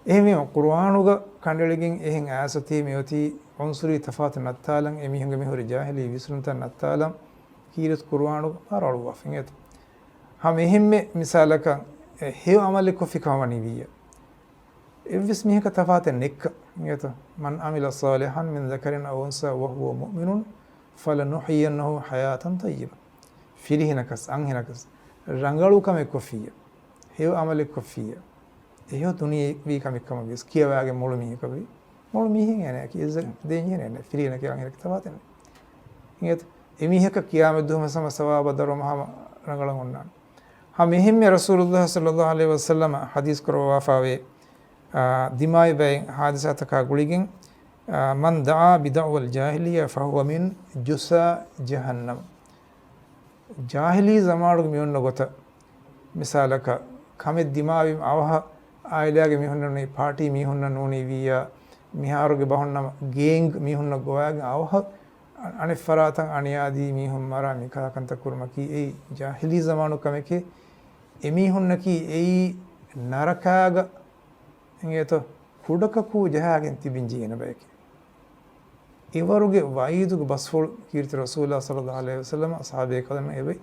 އެހެންވީމަ، ޤުރުއާނުގަ ކަނޑައެޅިގެން އެހެން އާޔަތް އޮތީ މިއޮތީ އުންސުރީ ތަފާތު ނައްތާލަން، އެމީހުންގެ މިހުރި ޖާހިލީ ވިސްނުންތައް ނައްތާލަން، ކީރިތި ޤުރުއާނުގަ ބާރުއަޅުއްވާފަ އިނގޭތަ؟ ހަމަ އެހެންމެ މިސާލަކަށް، އެ ހެޔޮ އަމަލެއް ކޮށްފި ކަމަށް ވަނީ ވިއްޔަ. އެއްވެސް މީހަކަށް ތަފާތެއް ނެއްކަ އިނގޭތަ؟ مَنْ عَمِلَ صَالِحًا مِنْ ذَكَرٍ أَوْ أُنْثَىٰ وَهُوَ مُؤْمِنٌ فَلَنُحْيِيَنَّهُ حَيَاةً طَيِّبَةً. ފިރިހެނަކަސް، އަންހެނަކަސް ރަނގަޅު ކަމެއް ކޮށްފިއްޔާ، ހެޔޮ އަމަލެއް ކޮށްފިއްޔާ، އެ ހެޔޮ ދުނިޔެވީ ކަމެއް ކަމަށް ވިޔަސް ކިޔަވާގެން މޮޅު މީހަކަށް ވީ، މޮޅު މީހެއް އޭނައަކީ އިއްޒަތް ދޭންޖެހޭނެ އޭނަ. ފިރިހެނަކީ އަންހެނަކީ ތަފާތެއް ނެތް. އިނގޭތަ؟ އެމީހަކަށް ޤިޔާމަތް ދުވަހު ހަމަ ސަވާބާ ދަރުމަ ހަމަ ރަނގަޅަށް އޮންނާނެ. ހަމަ އެހެންމެ ރަސޫލުﷲ ޞައްލަﷲ ޢަލައިހި ވަސައްލަމަ ޙަދީޘް ކުރައްވާފައިވޭ، އާ، ދިމާވި ބައެއް ޙާދިސާތަކާ ގުޅިގެން، އާ، من دعا بدعوى الجاهلية فهو من جثى جهنم. ޖާހިލީ ޒަމާނުގެ މި އޮންނަ ގޮތަށް، މިސާލަކަށް، ކަމެއް ދިމާވި އަވަހަށް އާއިލާގެ މީހުންނަށް ނޫނީ، ޕާޓީ މީހުންނަށް ނޫނީ ވިއްޔާ، މިހާރުގެ ބަހުން ނަމަ ގޭންގް މީހުންނަށް ގޮވާގެން އަވަހަށް އަ-، އަނެއް ފަރާތަށް އަނިޔާދީ މީހުން މަރާ މިކަހަލަ ކަންތައް ކުރުމަކީ އެއީ ޖާހިލީ ޒަމާނު ކަމެކޭ. އެމީހުންނަކީ އެއީ ނަރަކާގަ އިނގޭތޯ ކުޑަކަކޫ ޖަހާގެން ތިބިން ޖެހޭނެ ބަޔެކޭ. އެވަރުގެ ވަޢީދުގެ ބަސްފުޅު ކީރިތި ރަސޫލާ ޞައްލަﷲ ޢަލައިހި ވަސައްލަމަ އަޞްޙާބޭކަލަމަށް އެބައި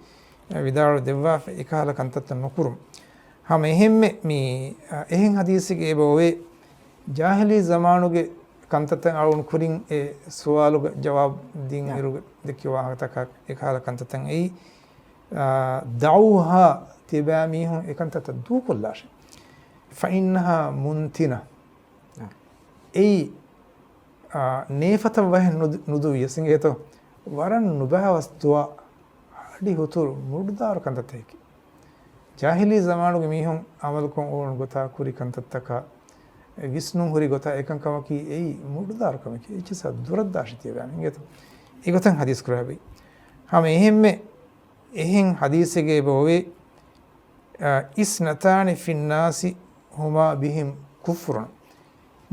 ވިދާޅު ދެއްވާފަ އެކަހަލަ ކަންތައްތައް ނުކުރުން. ހަމަ އެހެންމެ މި، އަ، އެހެން ޙަދީޘެއްގެ އެބަ އޮވޭ، ޖާހިލީ ޒަމާނުގެ ކަންތައްތައް އަޅުގަނޑު ކުރިން އެ ސުވާލުގެ ޖަވާބު ދިން އިރުގެ ދެއްކި ވާހަކަތަކާ އެކަހަލަ ކަންތައްތައް އެއީ، އާ، ދަޢުވާ ތިބާ މީހުން އެކަންތައްތައް ދޫކޮށްލާށޭ. فإنها منتنة. އެއީ، އާ، ނޭފަތަށް ވަހެއް ނުދު-، ނުދުވިޔަސް އިނގޭތޯ، ވަރަށް ނުބާވަސް ދުވާ އަޑި ހުތުރު މުޑުދާރު ކަންތައްތަކެކޭ. ޖާހިލީ ޒަމާނުގެ މީހުން އަމަލުކޮށް އުޅުނު ގޮތާ ކުރި ކަންތައްތަކާ، ވިސްނުން ހުރި ގޮތާ އެކަންކަމަކީ އެއީ މުޑުދާރު ކަމެކޭ. އެއްޗިއްސާ ދުރަށް ދާށޭ ތިޔަބައިމީހުން އިނގޭތޯ. އެގޮތަށް ޙަދީޘް ކުރެއްވި. ހަމަ އެހެންމެ އެހެން ޙަދީޘެއްގައި އެބަ އޮވޭ، އަ، اثنتان في الناس هما بهم كفر.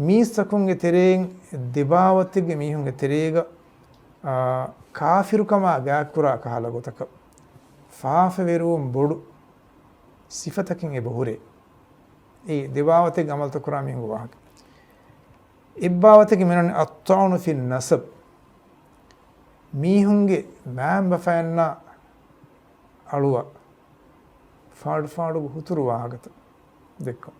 މީސްތަކުންގެ ތެރެއިން ދެބާވަތެއްގެ މީހުންގެ ތެރޭގަ، އާ، ކާފިރުކަމާ ގާތްކުރާ ކަހަލަ ގޮތަކަށް ފާފަވެރިވުން ބޮޑު ސިފަތަކެއް އެބަ ހުރޭ. އެ ދެބާވަތެއްގެ ޢަމަލުތައް ކުރާ މީހުންގެ ވާހަކަ. އެއްބާވަތެއްގެ މިނަން الطعن في النسب. މީހުންގެ މާތް ބަފައިންނާ އަޅުވާ ފާޑު ފާޑުގެ ހުތުރު ވާހަކަތައް ދެއްކުން.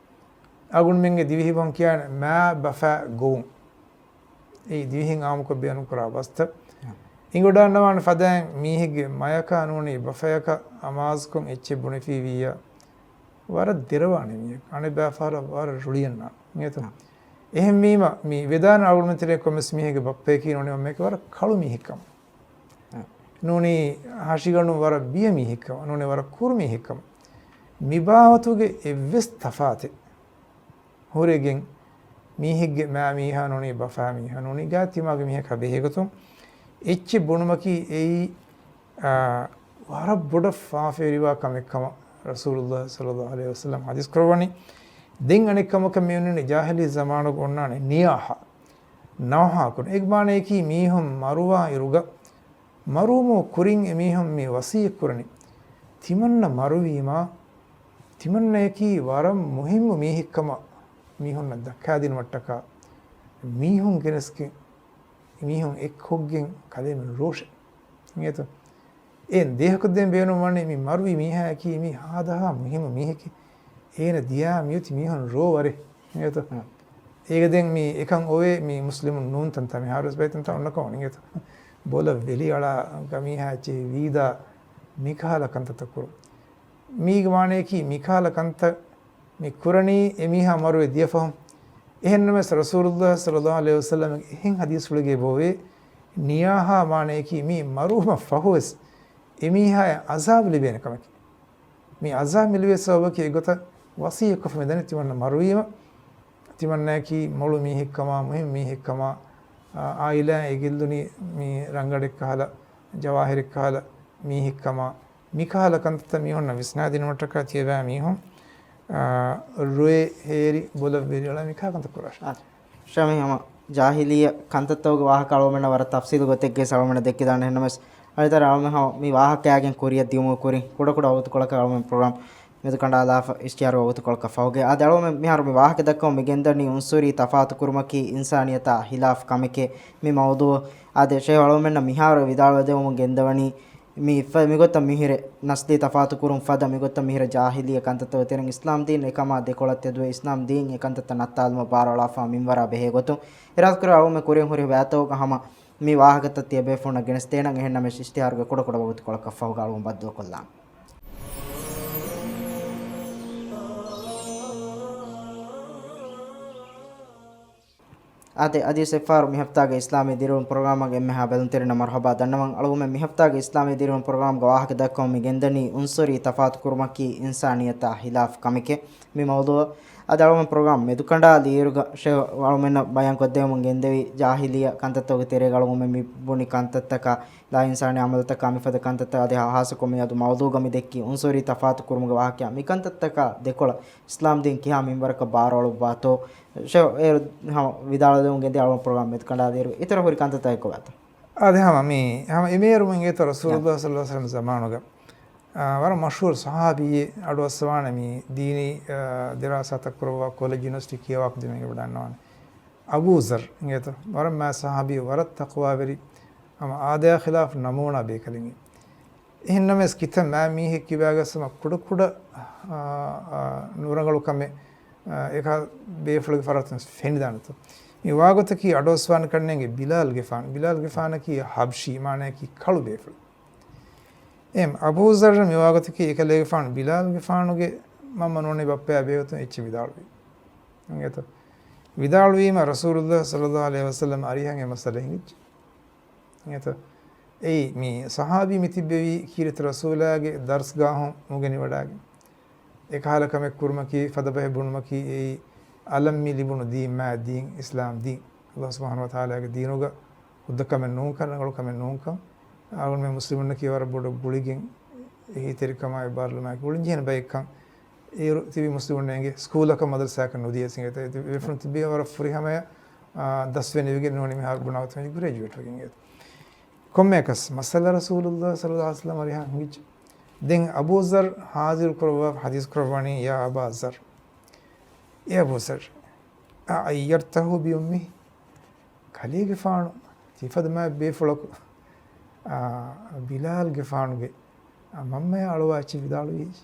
އަޅުގަނޑުމެންގެ ދިވެހިބަހުން ކިޔާނެ މާ ބަފާ ގޮވުން. އެއީ ދިވެހިން އާއްމުކޮށް ބޭނުންކުރާ ބަސްތައް. އިނގޮޑާންނަވާނެ ފަދައިން މީހެއްގެ މަޔަކާ ނޫނީ ބަފަޔަކަށް އަމާޒުކޮށް އެއްޗެއް ބުނެފީ ވިއްޔާ، ވަރަށް ދެރަވާނެ މީހަކު. އަނެއްބައި ފަހަރަށް ވަރަށް ރުޅިއަންނާނެ. އިނގޭތަ؟ އެހެންވީމަ، މި ވެދާނެ އަޅުގަނޑުމެން ތެރޭ ކޮންމެސް މީހެއްގެ ބައްޕަޔަކީ ނޫނީ މަންމަޔަކީ ވަރަށް ކަޅު މީހެއްކަމަށް. ނޫނީ ހަށިގަނޑު ވަރަށް ބިޔަ މީހެއްކަމަށް، ނޫނީ ވަރަށް ކުރު މީހެއްކަމަށް. މިބާވަތުގެ އެއްވެސް ތަފާތެއް ހުރެގެން، މީހެއްގެ މާ މީހާ ނޫނީ ބަފާ މީހާ ނޫނީ ގާތް ތިމާގެ މީހަކާ ބެހޭގޮތުން އެއްޗެއް ބުނުމަކީ އެއީ، އާ، ވަރަށް ބޮޑަށް ފާފަވެރިވާ ކަމެއްކަމަށް ރަސޫލުﷲ ޞައްލަﷲ ޢަލައިހި ވަސައްލަމަ ޙަދީޘް ކުރައްވަނީ. ދެން އަނެއް ކަމަކަށް މި އޮންނަނީ ޖާހިލީ ޒަމާނުގަ އޮންނާނެ ނިޔާޙާ، ނައުޙާކުރުން. އޭގެ މާނަޔަކީ މީހުން މަރުވާ އިރުގަ މަރުވުމުގެ ކުރިން އެމީހުން މި ވަޞިއްޔަތް ކުރަނީ، ތިމަންނަ މަރުވީމާ، ތިމަންނަޔަކީ ވަރަށް މުހިއްމު މީހެއްކަމަށް މީހުންނަށް ދައްކާދިނުމަށްޓަކާ، މީހުން ގެނެސްގެން، މީހުން އެއްކޮށްގެން ކަލޭމެން ރޯށެ. އިނގޭތަ؟ އެ ދޭހަކު ދޭން ބޭނުން ވަނީ މި މަރުވި މީހާޔަކީ މީ ހާދަހާ މުހިއްމު މީހެކޭ. އޭނަ ދިޔާ މިއޮތީ މީހުން ރޯ ވަރެއް. އިނގޭތަ؟ އޭގަ ދެން މި އެކަން އޮވޭ މި މުސްލިމުން ނޫން ތަންތާ މިހާރުވެސް ބައި ތަންތާ އޮންނަ ކަމަށް އިނގޭތަ؟ ބޮލަށް ވެލި އަޅާ ގަމީހާ އެއްޗެހި ވީދާ މިކަހަލަ ކަންތައްތައް ކުރުން. މީގެ މާނަޔަކީ މިކަހަލަ ކަންތައް މި ކުރަނީ އެމީހާ މަރުވެ ދިޔަފަހުން. އެހެންނަމަވެސް ރަސޫލުﷲ ޞައްލަﷲ ޢަލައިހި ވަސައްލަމަގެ އެހެން ޙަދީޘްފުޅެއްގައި އެބައޮވޭ، ނިޔާހާ މާނަޔަކީ މީ މަރުވުމަށް ފަހުވެސް އެމީހާޔަށް ޢަޒާބު ލިބޭނެ ކަމެކޭ. މި ޢަޒާބު މި ލިބޭ ސަބަބަކީ އެގޮތަށް ވަޞިއްޔަތްކޮށްފަ މިދަނީ ތިމަންނަ މަރުވީމަ، ތިމަންނަޔަކީ މޮޅު މީހެއްކަމާ، މުހިއްމު މީހެއްކަމާ، އާ، އާއިލާއިން އެ ގެއްލުނީ މި ރަނގަޅެއްކަހަލަ، ޖަވާހިރެއްކަހަލަ މީހެއްކަމާ، މިކަހަލަ ކަންތައްތައް މީހުންނަށް ވިސްނާދިނުމަށްޓަކާ ތިޔަބައިމީހުން، އާ، ރޮއެ ހޭރި ބޮލަށް ވެރިއަޅާ މިކަހަލަ ކަންތައް ކުރާށޭ. ޝާމި ހަމަ ޖާހިލިއްޔަ ކަންތައްތަކުގެ ވާހަކަ އަޅުގަނޑުމެންނަށް ވަރަށް ތަފްސީލު ގޮތެއްގައި އަޅުގަނޑުމެންނަށް ދެއްކިދާނެ. އެހެންނަމަވެސް، އަޅުގަނޑުމެން މި ވާހަކައިގެ ކުރިއަށް ދިޔުމުގެ ކުރިން ކުޑަކުޑަ ވަގުތުކޮޅަކަށް އަޅުގަނޑުމެން ޕްރޮގްރާމް މެދުކަނޑާލާފަ އިޝްތިހާރު ވަގުތުކޮޅަކަށް ފަހުގައި. އާދެ، އަޅުގަނޑުމެން މިހާރު މި ވާހަކަ ދައްކަމުން މި ގެންދަނީ އުންސުރީ ތަފާތު ކުރުމަކީ އިންސާނިއްޔަތާ ހިލާފް ކަމެކޭ. މި މައުޟޫޢު އާދެ، ޝޭޚް އަޅުގަނޑުމެންނަށް މިހާރު ވިދާޅުވެދެވުމުން ގެންދަވަނީ މި ފަ-، މިގޮތަށް މިހިރެ ނަސްލީ ތަފާތު ކުރުން ފަދަ މިގޮތަށް މިހިރެ ޖާހިލިއްޔަ ކަންތައްތަކުގެ ތެރެއިން އިސްލާމް ދީން އެކަމާ ދެކޮޅަށް ތެދުވެ، އިސްލާމް ދީން އެ ކަންތައްތައް ނައްތާލުމަށް ބާރުއަޅާފާ މިންވަރާ ބެހޭ ގޮތުން އިރާދަކުރެ އަޅުގަނޑުމެން ކުރިން ހުރި ވާތަކުގަ ހަމަ މި ވާހަކަތައް ތިޔަބޭފުޅުންނަށް ގެނެސްދޭނަން. އެހެންނަމަވެސް، އިޝްތިހާރުގެ ކުޑަކުޑަ ވަގުތުކޮޅަކަށްފަހު އަޅުގަނޑު ބައްދަލުކޮށްލާން. އާދެ، އަދިވެސް އެއްފަހަރު މި ހަފްތާގެ އިސްލާމީ ދިރިއުޅުން ޕްރޮގްރާމަށް އެންމެހާ ބެލުންތެރިންނަށް މަރުހަބާ ދަންނަވަން. އަޅުގަނޑުމެން މި ހަފްތާގެ އިސްލާމީ ދިރިއުޅުން ޕްރޮގްރާމްގެ ވާހަކަ ދައްކަމުން މި ގެންދަނީ އުންސުރީ ތަފާތުކުރުމަކީ އިންސާނިއްޔަތާ ހިލާފް ކަމެކޭ. މި މައުޟޫޢަށް އަދި އަޅުގަނޑު ޕްރޮގްރާމް މެދުކަނޑާލިއިރުގަ ޝޭޚް އަޅުގަނޑުމެންނަށް ބަޔާންކޮށްދެވެމުން ގެންދެވި ޖާހިލިއްޔަ ކަންތައްތަކުގެ ތެރޭގަ އަޅުގަނޑުމެން މި ބުނި ކަންތައްތަކާ، ލާއިންސާނީ ޢަމަލުތަކާ، މިފަދަ ކަންތައްތައް އަދި ހާއްސަކޮށް މިއަދު މައުޟޫޢުގަ މި ދެއްކި އުންސުރީ ތަފާތުކުރުމުގެ ވާހަކައާ މިކަންތައްތަކާ ދެކޮޅަށް އިސްލާމްދީން ކިހާ މިންވަރަކަށް ބާރުއަޅުއްވާތޯ؟ ޝޭޚް އޭރު ހަމަ ވިދާޅުވެދެމުން ގެންދިޔަ އަޅުގަނޑު ޕްރޮގްރާމް މެދުކަނޑާލިއިރު އިތުރަށް ހުރި ކަންތައްތައް އެއްކޮށް ވާތޯ؟ އާދެ، ހަމަ މި، ހަމަ އެމޭރުމުން އިނގޭތޯ ރަސޫލުﷲ ނަ. ޞައްލަﷲ ޢަލައިހި ވަސައްލަމް ޒަމާނުގަ، އާ، ވަރަށް މަޝްހޫރު ޞަޙާބީއެއް އަޑުއައްސަވާނެ މި ދީނީ، އާ، ދިރާސާތައް ކުރައްވާ ކޮލެޖް ޔުނިވަރސިޓީ ކިޔަވާ ކުދިން އެނގިވަޑައިގަންނަވާނެ. އަބޫ ޛައްރު އިނގޭތޯ، ވަރަށް މާތް ޞަޙާބީ، ވަރަށް ތަޤްވާވެރި، ހަމަ އާދަޔާ ޚިލާފު ނަމޫނާ ބޭކަލެއް. އެހެންނަމަވެސް ކިތައް މާ މީހެއް ކިބާގަސް ހަމަ ކުޑަކުޑަ، އާ، އާ، ނުރަނގަޅު ކަމެއް، އާ، އެކަހަލަ ބޭފުޅުގެ ފަރާތުން ފެނިދާނެތޯ. މި ވާގޮތަކީ އަޑުއައްސަވާނެ ކަންނޭނގެ ބިލާލްގެފާނު. ބިލާލްގެފާނަކީ ޙަބްޝީ، މާނަޔަކީ ކަޅު ބޭފުޅެއް. އެހެން އަބޫ ޛައްރަށް މި ވާގޮތަކީ އެކަލޭގެފާނު ބިލާލްގެފާނުގެ މަންމަ ނޫނީ ބައްޕަޔާ ބެހޭގޮތުން އެއްޗެއް ވިދާޅުވީ. އިނގޭތޯ. ވިދާޅުވީމަ ރަސޫލުﷲ ޞައްލަﷲ ޢަލައިހި ވަސައްލަމް އަރިހަށް އެ މައްސަލަ ހިނގިއްޖެ. އިނގޭތޯ. އެއީ މި ޞަޙާބީ މި ތިއްބެވީ ކީރިތި ރަސޫލާގެ ދަރުސްގާހުން ނުގެނިވަޑައިގެން. އެކަހަލަ ކަމެއް ކުރުމަކީ، ފަދަ ބަހެއް ބުނުމަކީ، އެއީ އަލަށް މި ލިބުނު ދީން، މާތް ދީން، އިސްލާމް ދީން. ﷲ ސުބްޙާނަހޫ ވަތަޢާލާގެ ދީނުގަ ހުއްދަ ކަމެއް ނޫންކަން، ރަނގަޅު ކަމެއް ނޫންކަން. އަޅުގަނޑުމެން މުސްލިމުންނަކީ ވަރަށް ބޮޑަށް ގުޅިގެން، އެހީތެރިކަމާއި ބާރުލުމާއެކު ގުޅިންޖެހޭނެ ބައެއްކަން. އޭރު ތިބި މުސްލިމުންނޭނގެ ސްކޫލަކަށް މަދަރުސާއަކަށް ނުދިޔަސް އިނގޭތޯ. އެ ބޭފުޅުން ތިބީ ވަރަށް ފުރިހަމަޔަށް، އާ، ދަސްވެ ނިވިގެން ނޫނީ މިހާރު ބުނާ ގޮތުން ގްރެޖުއޭޓް ވެގެން އިނގޭތޯ. ކޮންމެއަކަސް މައްސަލަ ރަސޫލުﷲ ޞައްލަﷲ ޢަލައިހި ވަސައްލަމް އަރިހަށް ހިނގިއްޖެ. ދެން އަބޫ ޛައްރު ޙާޟިރު ކުރައްވާ ޙަދީޘް ކުރައްވަނީ، ޔާ އަބާ ޛައްރު، އޭ އަބޫ ޛައްރު، އަޢައްޔަރްތަހޫ ބިއުއްމިހި؟ ކަލޭގެފާނު ތިފަދަ މާތް ބޭފުޅަކު، އާ، ބިލާލްގެފާނުގެ، އާ، މަންމަޔާ އަޅުވާ އެއްޗެއް ވިދާޅުވީ ހިޖެ؟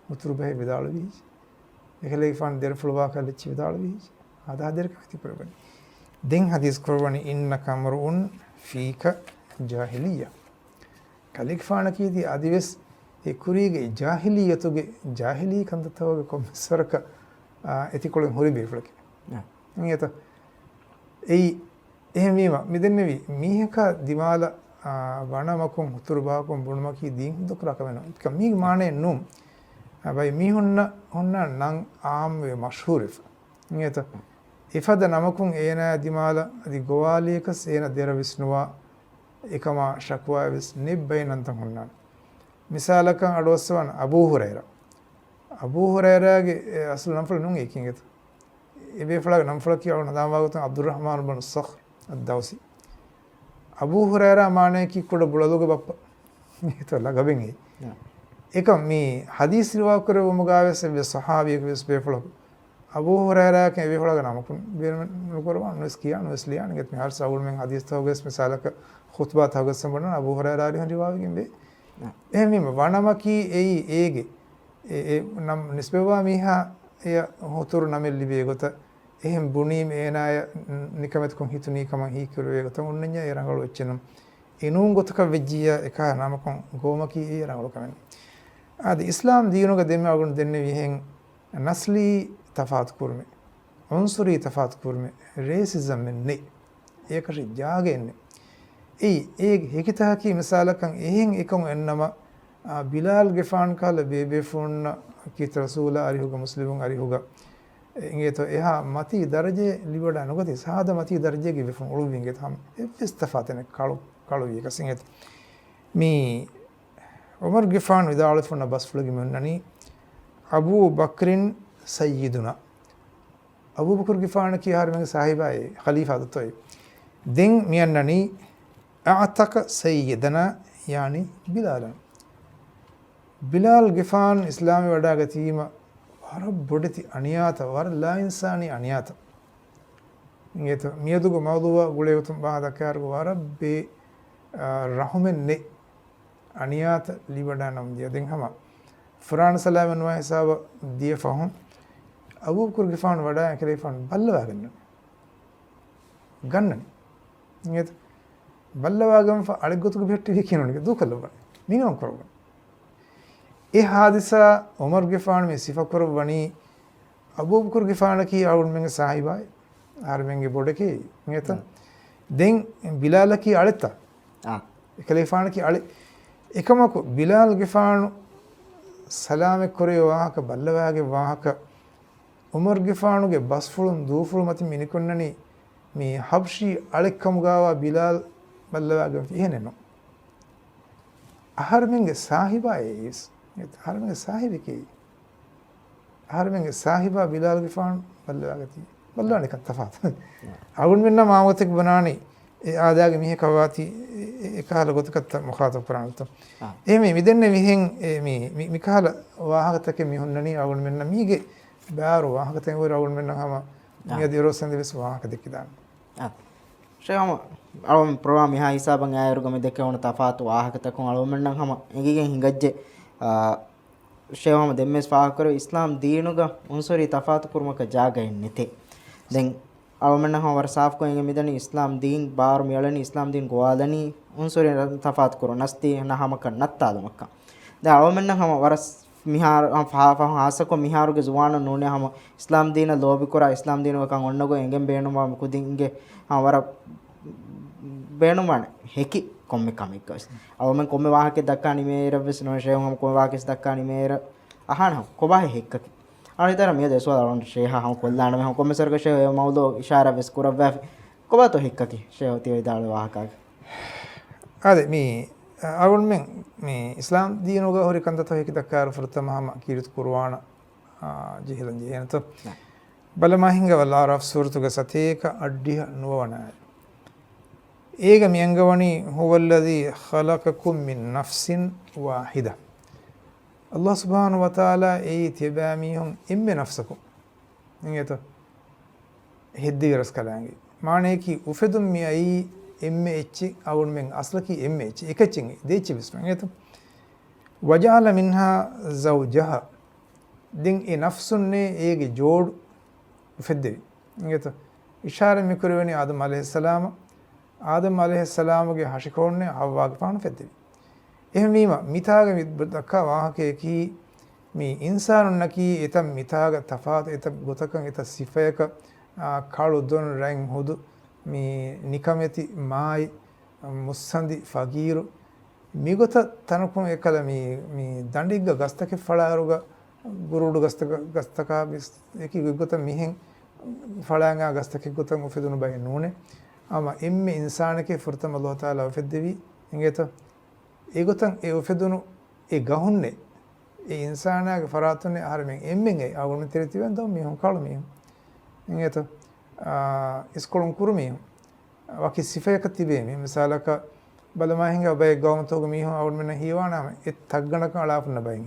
ހުތުރު ބަހެއް ވިދާޅުވީ ހިޖެ؟ އެކަލޭގެފާނު ދެރަފުޅުވާ ކަހަލަ އެއްޗެއް ވިދާޅުވީ ހިޖެ؟ ހަދާ ދެރަކަށް ތި ކުރައްވަނީ. ދެން ޙަދީޘް ކުރައްވަނީ، އިންނަކަ އަމްރުއުން ފީކަ ޖާހިލިއްޔަ. ކަލޭގެފާނަކީ ތި އަދިވެސް އެ ކުރީގެ ޖާހިލިއްޔަތުގެ ޖާހިލީ ކަންތައްތަކުގެ ކޮންމެސް ވަރަކަށް، އާ، އެތިކޮޅެއް ހުރި ބޭފުޅެކޭ. އިނގޭތަ؟ އެއީ، އެހެންވީމަ، މި ދެންނެވި މީހަކާ ދިމާލަށް، އާ، ވަނަމަކުން ހުތުރު ބަހަކުން ބުނުމަކީ ދީން ހުއްދަކުރާ ކަމެއް ނޫން. މީގެ މާނައެއް ނޫން. އާ، ބައި މީހުންނަށް ހުންނަ ނަން އާއްމުވެ މަޝްހޫރުވެފަ. އިނގޭތަ؟ އެފަދަ ނަމަކުން އޭނާ ދިމާލަށް އަދި ގޮވާލިޔަކަސް އޭނަ ދެރަ ވިސްނުވާ، އެކަމާ ޝަކުވާ ވެސް ނެތް ބައެއް ނަންތައް ހުންނާނެ. މިސާލަކަށް އަޑުއައްސަވާން އަބޫ ހުރައިރާ. އަބޫ ހުރައިރާގެ އެ އަސްލު ނަންފުޅަށް ނޫން އެކި އިނގޭތަ؟ އެ ބޭފުޅާގެ ނަންފުޅަކީ އަޅުގަނޑު ހަނދާންވާގޮތުން ޢަބްދުއްރަޙްމާނު ބުނު ޞަޚްރު އައްދައުސީ. އަބޫ ހުރައިރާ މާނަޔަކީ ކުޑަ ބުޅަލުގެ ބައްޕަ. އެތޯ ލަގަބެއް އެއީ. ޔާ. އެކަމް މި ޙަދީޘް ރިވާކުރެއްވުމުގައިވެސް އެއްވެސް ޞަޙާބީއަކުވެސް ބޭފުޅަކު އަބޫ ހުރައިރާއަކަށް އެ ބޭފުޅާގެ ނަމަކުން ބޭނުމެއް ނުކުރައްވާ، ނުވެސް ކިޔާ، ނުވެސް ލިޔާނެ. އިނގޭތަ މިހާރު އަޅުގަނޑުމެން ޙަދީޘްތަކުގައިވެސް މިސާލަކަށް ޚުޠުބާތަކުގައިވެސް ބުނަން އަބޫ ހުރައިރާ އަރިހުން ރިވާވެގެންވޭ. އެހެންވީމަ ވަނަމަކީ އެއީ އޭގެ އެ، އެ ނަމް ނިސްބަތްވާ މީހާ އެޔަށް ހުތުރު ނަމެއް ލިބޭ ގޮތަށް، އެހެން ބުނީމަ އޭނާޔަށް ނިކަމެތިކޮށް ހިތުނީ ކަމަށް ހީކުރެވޭ ގޮތަށް އޮންނަންޏާ އެ ރަނގަޅު އެއްޗެއް ނޫން. އެ ނޫން ގޮތަކަށް ވެއްޖިއްޔާ އެކާ ނަމަކުން ގޮވުމަކީ އެ ރަނގަޅު ކަމެއް ނޫން. އާދެ، އިސްލާމް ދީނުގަ ދެންމެ އަޅުގަނޑު ދެންނެވިހެން ނަސްލީ ތަފާތުކުރުމެއް، އުންސުރީ ތަފާތުކުރުމެއް، ރޭސިޒަމެއް ނެތް. އެއަކަށެއް ޖާގައެއް ނެތް. އެއީ، އޭގެ ހެކިތަކަކީ މިސާލަކަށް އެހެން އެކަން އެންނަމަ، އާ، ބިލާލްގެފާނު ކަހަލަ ބޭބޭފުޅުންނަށް ކީރިތި ރަސޫލާ އަރިހުގަ މުސްލިމުން އަރިހުގަ، އެ، އިނގޭތޯ އެހާ މަތީ ދަރަޖައެއް ލިބިވަޑައި ނުގަތީ، ސާދަ މަތީ ދަރަޖައެއްގެ ބޭފުޅުން އުޅުއްވި އިނގޭތޯ ހަމަ އެއްވެސް ތަފާތެއް ނެތް ކަޅު، ކަޅުވިޔަކަސް އިނގޭތޯ. މީ ޢުމަރުގެފާނު ވިދާޅުވެފަ އޮންނަ ބަސްފުޅަކީ މި އޮންނަނީ، އަބޫ ބަކްރިން ސައްޔިދުނާ. އަބޫބަކުރުގެފާނަކީ އަހަރެމެންގެ ސާހިބާއޭ، ޚަލީފާ ދަތޯއޭ. ދެން މިއަންނަނީ، އަޢްތަޤަ ސައްޔިދަނާ، ޔާނީ ބިލާލަން. ބިލާލްގެފާނު އިސްލާމްވެވަޑައިގަތީމަ، ވަރަށް ބޮޑެތި އަނިޔާތައް، ވަރަށް ލާއިންސާނީ އަނިޔާތައް. އިނގޭތޯ، މިއަދުގެ މައުޟޫޢާ ގުޅޭގޮތުން ބަހާ ދައްކާއިރު ވަރަށް ބޭ، އާ، ރަޙުމެއް ނެތް. އަނިޔާތައް ލިބިވަޑައި ނަމަ ދިޔަ. ދެން ހަމަ ފުރާނަ ސަލާމަތް ނުވާ ހިސާބަށް ދިޔަ ފަހުން، އަބޫބަކުރުގެފާނު ވަޑައި އެކަލޭގެފާނު ބައްލަވާގަންނަން. ގަންނަނީ. އިނގޭތަ؟ ބައްލަވާގެންފަ އަޅެއްގޮތުގަ ބެހެއްޓިވީ ކިޔަނުންގެ ދޫކޮށްލައްވަނީ. މިނިވަން ކުރައްވަނީ. އެ ހާދިސާ ޢުމަރުގެފާނު މި ސިފަކުރައްވަނީ، އަބޫބަކުރުގެފާނަކީ އަޅުގަނޑުމެންގެ ސާހިބާއި، އަހަރެމެންގެ ބޮޑެކޭ، އިނގޭތަ؟ ދެން ބިލާލަކީ އަޅެއްތަ؟ އާ. އެކަލޭފާނަކީ އަޅެ. އެކަމަކު، ބިލާލްގެފާނު ސަލާމަތްކުރެވޭ ވާހަކަ، ބައްލަވާގެ ވާހަކަ، ޢުމަރުގެފާނުގެ ބަސްފުޅުން ދޫފުޅު މަތިން މި ނިކުންނަނީ، މީ ޙަބްޝީ އަޅެއްކަމުގާވާ ބިލާލް ބައްލަވާގެންފި އެހެނެއްނު. އަހަރެމެންގެ ސާހިބާ އެއީސް. އަހަރެމެންގެ ސާހިބެކޭ. އަހަރެމެންގެ ސާހިބާ ބިލާލްގެފާނު ބައްލަވާގަތީ. ބައްލަވާނެކަން ތަފާތު. އަޅުގަނޑުމެންނަށް މާމޮތެކް ބުނާނީ އެ އާދާގެ މީހަކަށް ވާތީ އެ، އެ ކަހަލަ ގޮތަކަށްތަ މުޚާތަބް ކުރާނެތޯ. އާ. އެހެން މި، މި ދެންނެވިހެން އެ، މި، މި، މި ކަހަލަ ވާހަކަތަކެއް މި ހުންނަނީ އަޅުގަނޑުމެންނަށް މީގެ ބާރު ވާހަކަތައް އޮތް އަޅުގަނޑުމެންނަށް ހަމަ އާ. މިއަދު އިރުއޮއްސެން ވެސް ވާހަކަ ދެއްކިދާނެ. އާ. ޝޭޚް ހަމަ އަޅުގަނޑު ޕްރޮގްރާމް މިހާ ހިސާބަށް އައިއިރުގަ މި ދެކެވުނު ތަފާތު ވާހަކަތަކުން އަޅުގަނޑުމެންނަށް ހަމަ އެނގިގެން ހިނގައްޖެ، އާ، ޝޭޚް ހަމަ ދެންމެސް ފާހަގަކުރެވި އިސްލާމް ދީނުގަ އުންސުރީ ތަފާތު ކުރުމަކަށް ޖާގައެއް ނެތޭ. ދެން އަޅުމެންނަށް ހަމަ ވަރަށް ސާފުކޮށް އެނގެ މިދަނީ އިސްލާމް ދީން ބާރު މިއަޅަނީ، އިސްލާމް ދީން ގޮވާލަނީ އުންސުރީ ތަފާތު ކުރުން ނަސްތީ ނަހަމަކަށް ނައްތާލުމަކަށް. ދެން އަޅުމެންނަށް ހަމަ ވަރަށް މިހާރު، ހަ، ފާ، ފާ، ހާއްސަކޮށް މިހާރުގެ ޒުވާނުން ނޫނޭ ހަމަ އިސްލާމް ދީނަށް ލޯބިކުރާ، އިސްލާމް ދީނުގަ ކަން އޮންނަ ގޮތް އެނގެން ބޭނުންވާ ކުދިންގެ ހަމަ ވަރަށް ބޭނުންވާނެ ހެކި ކޮންމެ ކަމެއްގަވެސް. އަޅުމެން ކޮންމެ ވާހަކައެއް ދައްކާ ނިމޭއިރަށްވެސް ނޫން ޝޭހު ހަމަ ކޮންމެ ވާހަކައެއް ދައްކާ ނިމޭއިރަށް އަހާނެ ކޮބާހޭ ހެއްކަކީ. އަޅު ހިތަރަ މިއަދު އެ ސުވާލު އަޅުގަނޑު ޝޭހާ ހަމަ ކޮށްލާނަމޭ ހަމަ ކޮންމެސް ވަރަކަށް ޝޭހު އެ މައުޟޫ އިޝާރާވެސް ކުރައްވާފި. ކޮބާތޯ ހެއްކަކީ ޝޭހު ތިޔަ ވިދާޅުވި ވާހަކައިގެ؟ އާދެ، މި، އަ، އަޅުގަނޑުމެން މި އިސްލާމް ދީނުގަ ހުރި ކަންތައްތައް ހެކި ދައްކާއިރު ފުރަތަމަ ހަމަ ކީރިތި ޤުރުއާނަށް، އާ، ޖެހިލަން ޖެހޭނެތޯ. ނަ. ބަލަމާ ހިނގަވާ އަޢުރާފް ސޫރަތުގެ ސަތޭކަ އަށްޑިހަ ނުވަވަނަ އާޔަތް. އޭގަ މި އަންގަވަނީ، "هو الذي خلقكم من نفس واحدة." ﷲ ސުބްޙާނަހޫ ވަތަޢާލާ އެއީ ތިޔަބައިމީހުން އެންމެ ނަފްސަކުން. އިނގޭތޯ؟ ހެއްދެވި ރަސްކަލާނގެ. މާނަޔަކީ އުފެދުން މި އައީ އެންމެ އެއްޗެއް، އަޅުގަނޑުމެން އަސްލަކީ އެންމެ އެއްޗެއް. އެކައްޗެއް ދޭއްޗެއް ވެސް ނޫން. އިނގޭތޯ؟ "وجعل منها زوجها." ދެން އެ ނަފްސުންނޭ އޭގެ ޖޯޑު އުފެއްދެވި. އިނގޭތޯ؟ އިޝާރަ މިކުރެވެނީ އާދަމް ޢަލައިހިއްސަލާމަށް. އާދަމް ޢަލައިހިއްސަލާމުގެ ހަށިކޮޅުންނޭ ޙައްވާގެފާނު އުފެއްދެވި. އެހެންވީމަ، މިތާގަ މި ދައްކާ ވާހަކަޔަކީ، މި އިންސާނުންނަކީ އެތައް މިތާގަ ތަފާތު އެތައް ގޮތަކަށް އެތައް ސިފަޔަކަށް، އާ، ކަޅު ދޮން ރަތް ހުދު، މި ނިކަމެތި މާތް، މުއްސަނދި ފަގީރު، މިގޮތަށް ތަނަކުން އެކަލަ މި، މި ދަނޑެއްގަ ގަސްތަކެއް ފަޅާއިރުގަ ގުރޫޑު ގަސްތަކަ، ގަސްތަކާ ވެސް އެކި ގޮތްގޮތަށް މިހެން ފަޅާނގާ ގަސްތަކެއް ގޮތަށް އުފެދުނު ބައެއް ނޫނޭ. ހަމަ އެންމެ އިންސާނެކޭ ފުރަތަމަ ﷲ ތަޢާލާ އުފެއްދެވީ އިނގޭތޯ؟ އެގޮތަށް އެ އުފެދުނު އެ ގަހުންނޭ، އެ އިންސާނާގެ ފަރާތުންނޭ އަހަރެމެން އެންމެން އެ އަޅުގަނޑު ތެރެ ތިބެން ދޯ މީހުން ކަޅު މީހުން. އިނގޭތޯ؟ އާ، އިސްކޮޅުން ކުރު މީހުން. ވަކި ސިފަޔަކަށް ތިބޭ މީ. މިސާލަކަށް ބަލަމާ ހިނގާ ބައެއް ގައުމުތަކުގެ މީހުން އަޅުގަނޑުމެންނަށް ހީވާނަމަ އެ ތައްގަނޑަކަށް އަޅާފަ ހުންނަ ބައެއް.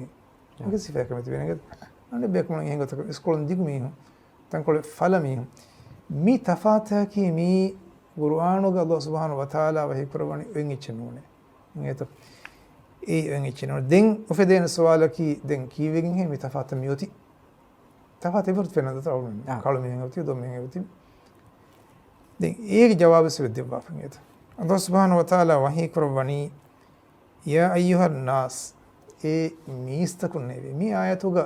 ވަކި ސިފަޔަކަށް މި ތިބޭނެ. އަނެއް ބޭކަމުން އެހެން ގޮތަކަށް އިސްކޮޅުން ދިގު މީހުން. ތަންކޮޅެއް ފަލަ މީހުން. މި ތަފާތަކީ މީ ޤުރުއާނުގަ ﷲ ސުބްޙާނަހޫ ވަތަޢާލާ ވަޙީ ކުރައްވަނީ އޮތް އެއްޗެއް ނޫނޭ. އިނގޭތޯ؟ އެއީ އޮތް އެއްޗެއް ނޫނޭ. ދެން އުފެދޭނެ ސުވާލަކީ ދެން ކީއްވެގެންހޭ މި ތަފާތަށް މި އޮތީ؟ ތަފާތު އެބަހުރި ފެންނަ ދަތަ އަޅުގަނޑު އާ. ކަޅު މީހެއް އޮތީ، ދޮން މީހެއް އޮތީ. ދެން އޭގެ ޖަވާބު ވެސް ދެއްވާފަ އިނގޭތަ؟ ﷲ ސުބްޙާނަހޫ ވަތަޢާލާ ވަޙީ ކުރައްވަނީ، "يا أيها الناس، އޭ މީސްތަކުންނޭވެ." މި އާޔަތުގަ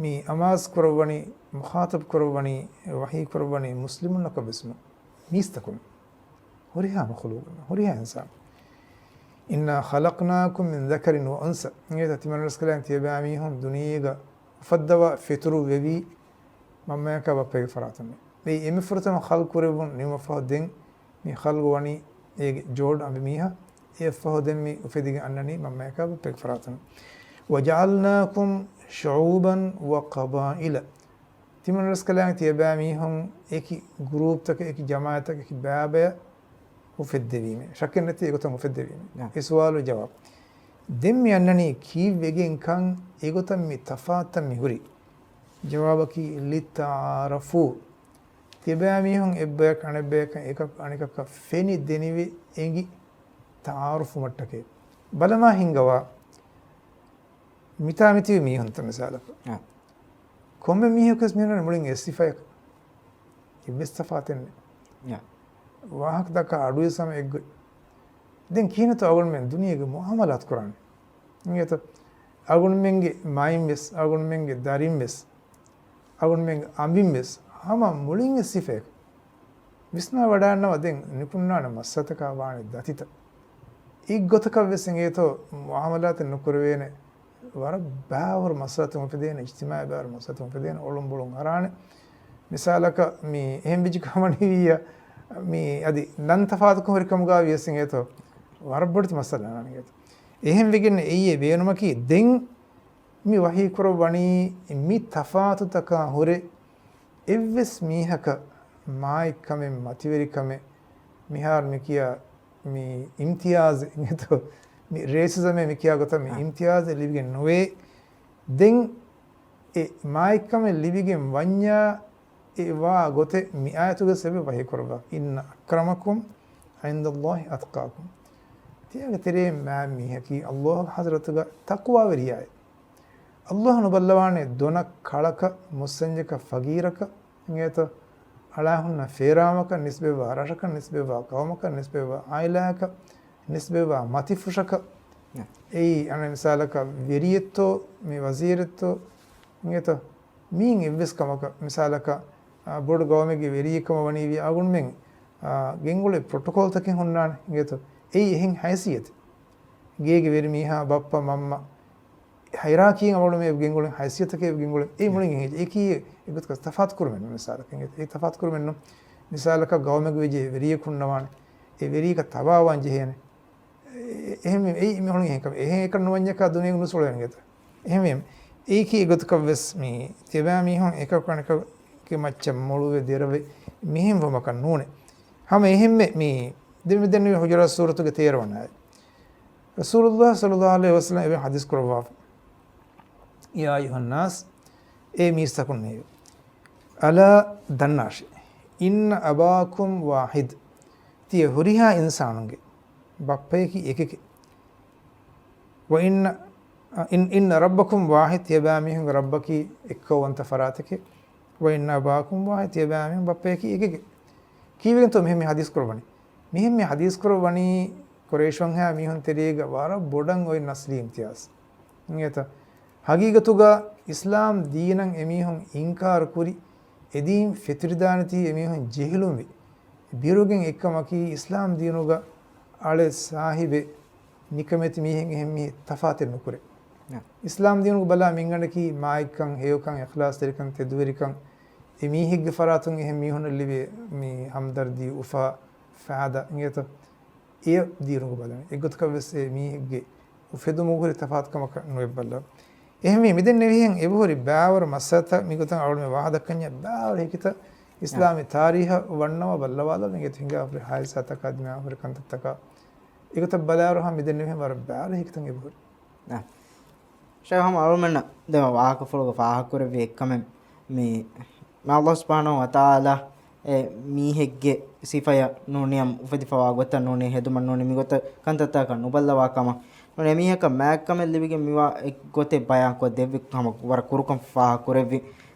މި އަމާޒު ކުރައްވަނީ، މުޚާޠަބު ކުރައްވަނީ، ވަޙީ ކުރައްވަނީ މުސްލިމުންނަކަށް ވެސް ނޫން. މީސްތަކުން. ހުރިހާ މަޚްލޫޤުން، ހުރިހާ އިންސާން. "إنا خلقناكم من ذكر وأنثى." އިނގޭތަ ތިމަން ރަސްކަލާނގެ ތިޔަބައިމީހުން ދުނިޔޭގަ އުފައްދަވާ ފެތުރު ވެވީ މަންމަޔަކާ ބައްޕައެއްގެ ފަރާތުން. އެއީ އެންމެ ފުރަތަމަ ޚަލްޤު ކުރެއްވުން ނިމުމަށްފަހު ދެން މި ޚަލްޤު ވަނީ އޭގެ ޖޯޑު އަނބި މީހާ. އެއަށްފަހު ދެން މި އުފެދިގެން އަންނަނީ މަންމަޔަކާ ބައްޕައެއްގެ ފަރާތުން. "وجعلناكم شعوبا وقبائل." ތިމަން ރަސްކަލާނގެ ތިޔަބައިމީހުން އެކި ގްރޫޕްތަކަށް، އެކި ޖަމާޢަތްތަކަށް، އެކި ބައިބައި އުފެއްދެވީމޭ. ޝައްކެއް ނެތި އެގޮތަށް އުފެއްދެވީމޭ. އާ. އެ ސުވާލު ޖަވާބު. ދެން މި އަންނަނީ ކީއްވެގެންކަން އެގޮތަށް މި ތަފާތަށް މި ހުރީ. ޖަވާބަކީ للتعارف. ތިޔަބައިމީހުން އެއްބަޔަކަށް އަނެއްބަޔަކަށް އެކަކު އަނެކަކަށް ފެނި ދެނިވެ އެނގި ތަޢާރުފު މައްޓަކޭ. ބަލަމާ ހިނގަވާ. މިތާ މިތިބި މީހުންތައް މިސާލަކަށް. އާ. ކޮންމެ މީހަކުވެސް މިހުންނަނީ މުޅިން އެއް ސިފަޔަކަށް. އެއްވެސް ތަފާތެއް ނެތް. އާ. ވާހަކަ ދައްކާ އަޑުވެސް ހަމަ އެއްގޮތް. ދެން ކިހިނެއްތޯ އަޅުގަނޑުމެން ދުނިޔޭގަ މުއާމަލާތު ކުރާނެ؟ އިނގޭތޯ؟ އަޅުގަނޑުމެންގެ މައިން ވެސް، އަޅުގަނޑުމެންގެ ދަރިން ވެސް، އަޅުގަނޑުމެންގެ އަނބިން ވެސް، ހަމަ މުޅިން ވެސް ސިފައެއް. ވިސްނާ ވަޑާންނަވާ ދެން ނިކުންނާނެ މައްސަލަތަކާ ވާނެ ދަތިތައް. އެއްގޮތަކަށް ވެސް އިނގޭތޯ މުއާމަލާތެއް ނުކުރެވޭނެ ވަރަށް ބާވަރު މައްސަލަތައް އުފެދޭނެ، އިޖްތިމާޢީ ބާވަރު މައްސަލަތައް އުފެދޭނެ، އޮޅުންބޮޅުން އަރާނެ. މިސާލަކަށް މި އެހެން ވެއްޖެ ކަމަނީވިއްޔާ، މި އަދި ނަން ތަފާތުކޮށް ހުރި ކަމުގަ ވިޔަސް އިނގޭތޯ ވަރަށް ބޮޑެތި މައްސަލަ އަންނާނެ އިނގޭތޯ. އެހެން ވެގެން އެއީ ބޭނުމަކީ ދެން މި ވަޙީ ކުރައްވަނީ މި ތަފާތުތަކާ ހުރެ އެއްވެސް މީހަކަށް މާތްކަމެއް، މަތިވެރިކަމެއް، މިހާރު މި ކިޔާ މި އިމްތިޔާޒެއް އިނގޭތޯ، މި ރޭސިޒަމޭ މި ކިޔާ ގޮތަށް މި އާ. އިމްތިޔާޒެއް ލިބިގެން ނުވޭ. ދެން އެ މާތްކަމެއް ލިބިގެން ވަންޏާ އެ ވާ ގޮތެއް މި އާޔަތުގަ ސަބަބެއް ވަޙީ ކުރައްވާ، "إن أكرمكم عند الله أتقاكم." ތިޔަގެ ތެރެއިން މާތް މީހަކީ ﷲ ގެ ޙަޟްރަތުގަ ތަޤްވާވެރިޔާއޭ. ﷲ ނުބައްލަވާނެ ދޮނަށް، ކަޅަކަށް، މުއްސަންޏަކަށް، ފަގީރަކަށް، އިނގޭތޯ؟ އަޅާ ހުންނަ ފޭރާމަކަށް ނިސްބަތްވާ، ރަށަކަށް ނިސްބަތްވާ، ޤައުމަކަށް ނިސްބަތްވާ، ޢާއިލާއަކަށް ނިސްބަތްވާ، މަތިފުށަކަށް. އެއީ އަނެއް މިސާލަކަށް ވެރިއެއްތޯ، މި ވަޒީރެއްތޯ، އިނގޭތޯ؟ މީން އެއްވެސް ކަމަކަށް، މިސާލަކަށް، އާ، ބޮޑު ގައުމެއްގެ ވެރިއެއް ކަމަށް ވަނީވި އަޅުގަނޑުމެން، އާ، ގެންގުޅޭ ޕްރޮޓޮކޯލްތަކެއް ހުންނާނެ އިނގޭތޯ؟ އެއީ އެހެން ހައިސިއްޔަތެއް. ގޭގެ ވެރިމީހާ، ބައްޕަ، މަންމަ، ހައިރާކީން އަޅުގަނޑުމެން ގެންގުޅެން ހައިސިއްޔަތަކޭ ގެންގުޅެން. އެއީ މުޅިން އެހެން. އެކީ އެގޮތަކަށް ތަފާތު ކުރުމެއް ނޫން މިސާލަކަށް އިނގޭތޯ. އެއީ ތަފާތު ކުރުމެއް ނޫން. މިސާލަކަށް ގައުމެއްގަ ވެއްޖެ ވެރިއެއް ހުންނަވާނެ. އެ ވެރިއަކަށް ތަބާވާން ޖެހޭނެ. އެ-، އެހެންވީމަ، އެއީ މި ހުން އެހެން ކަމެއް. އެހެން އެކަން ނުވަންޏާކާ ދުނިޔޭގަ ނުސުޅެވޭނެ އިނގޭތަ؟ އެހެންވީމަ، އެއީކީ އެގޮތަކަށް ވެސް މި ތިޔަބައިމީހުން އެކަކު އަނެކަކުގެ މައްޗަށް މޮޅުވެ ދެރަވެ މިހެން ވުމަކަށް ނޫނޭ. ހަމަ އެހެންމެ މި ދެ-، މި ދެންނެވި ޙުޖުރާތު ސޫރަތުގެ ތޭރަ ވަނަ އާޔަތް. ރަސޫލުﷲ ޞައްލަﷲ ޢަލައިހި ވަސައްލަމަ އެބަ ޙަދީޘް ކުރައްވާފަ. يا أيها الناس، އޭ މީސްތަކުންނޭވެ. ألا، ދަންނާށޭ. إن أباكم واحد، ތިޔަ ހުރިހާ އިންސާނުންގެ ބައްޕަޔަކީ އެކެކޭ. وإن، إن، إن ربكم واحد، ތިޔަބައިމީހުންގެ ރައްބަކީ އެއްކައުވަންތަ ފަރާތެކޭ. وإن أباكم واحد، ތިޔަބައިމީހުން ބައްޕަޔަކީ އެކެކޭ. ކީއްވެގެންތޯ މިހެން މި ޙަދީޘް ކުރައްވަނީ؟ މިހެން މި ޙަދީޘް ކުރައްވަނީ ޤުރައިޝުންހާ މީހުން ތެރޭގަ ވަރަށް ބޮޑަށް އޮތް ނަސްލީ އިމްތިޔާޒް. އިނގޭތަ؟ ހަގީގަތުގަ އިސްލާމް ދީނަށް އެމީހުން އިންކާރު ކުރި، އެދީން ފެތުރިދާނެތީ އެމީހުން ޖެހިލުންވި. ބިރުގެން އެއްކަމަކީ އިސްލާމް ދީނުގަ އަޅެ ސާހިބެއް ނިކަމެތި މީހެއް އެހެން މީހެއް ތަފާތެއް ނުކުރޭ. އިސްލާމް ދީނުގަ ބަލާ މިންގަނޑަކީ މާތްކަން، ހެޔޮކަން، އިޚްލާޞްތެރިކަން، ތެދުވެރިކަން، އެ މީހެއްގެ ފަރާތުން އެހެން މީހުންނަށް ލިބޭ މި ހަމްދަރްދީ، އުފާ، ފާދަ އިނގޭތަ؟ އެ ދީނުގަ ބަލަން. އެއްގޮތަކަށް ވެސް އެ މީހެއްގެ އުފެދުމުގަ ހުރި ތަފާތުކަމަކަށް ނުއެއްބައްލަ. އެހެންވީ، މިދެންނެވިހެން އެބަހުރި ބާވަރު މައްސަލަތައް މިގޮތަށް އަޅުމެ ވާހަކަ ދައްކަންޏާ ބާވަރު ހިކިތައް އިސްލާމީ ތާރީހަށް ވަންނަވާ ބައްލަވާލަ މިގެ ހިނގާ ހުރި ހާދިސާތަކާ ދިމާ ހުރި ކަންތައްތަކާ އެގޮތަށް ބަލާއިރު ހަމަ މިދެންނެވިހެން ވަރަށް ބާވަރު ހިކިތައް އެބަހުރި. ޝައިޚް ހަމަ އަޅުމެންނަށް ދެވަނަ ވާހަކަފުޅުގަ ފާހަގަކުރެއްވި އެއްކަމެއް މި މާ ﷲ ސުބްޙާނަހޫ ވަތަޢާލާ އެ މީހެއްގެ ސިފަޔަށް ނޫނީ އުފެދިފަވާ ގޮތަށް ނޫނީ ހެދުމަށް ނޫނީ މިގޮތަށް ކަންތައްތަކަށް ނުބައްލަވާ ކަމަށް ނޫނީ އެމީހަކަށް މާތްކަމެއް ލިބިގެން މިވާ އެއްގޮތެއް ބަޔާންކޮށް ދެއްވި ހަމަ ވަރަށް ކުރުކޮށް ފާހަގަކުރެއްވި.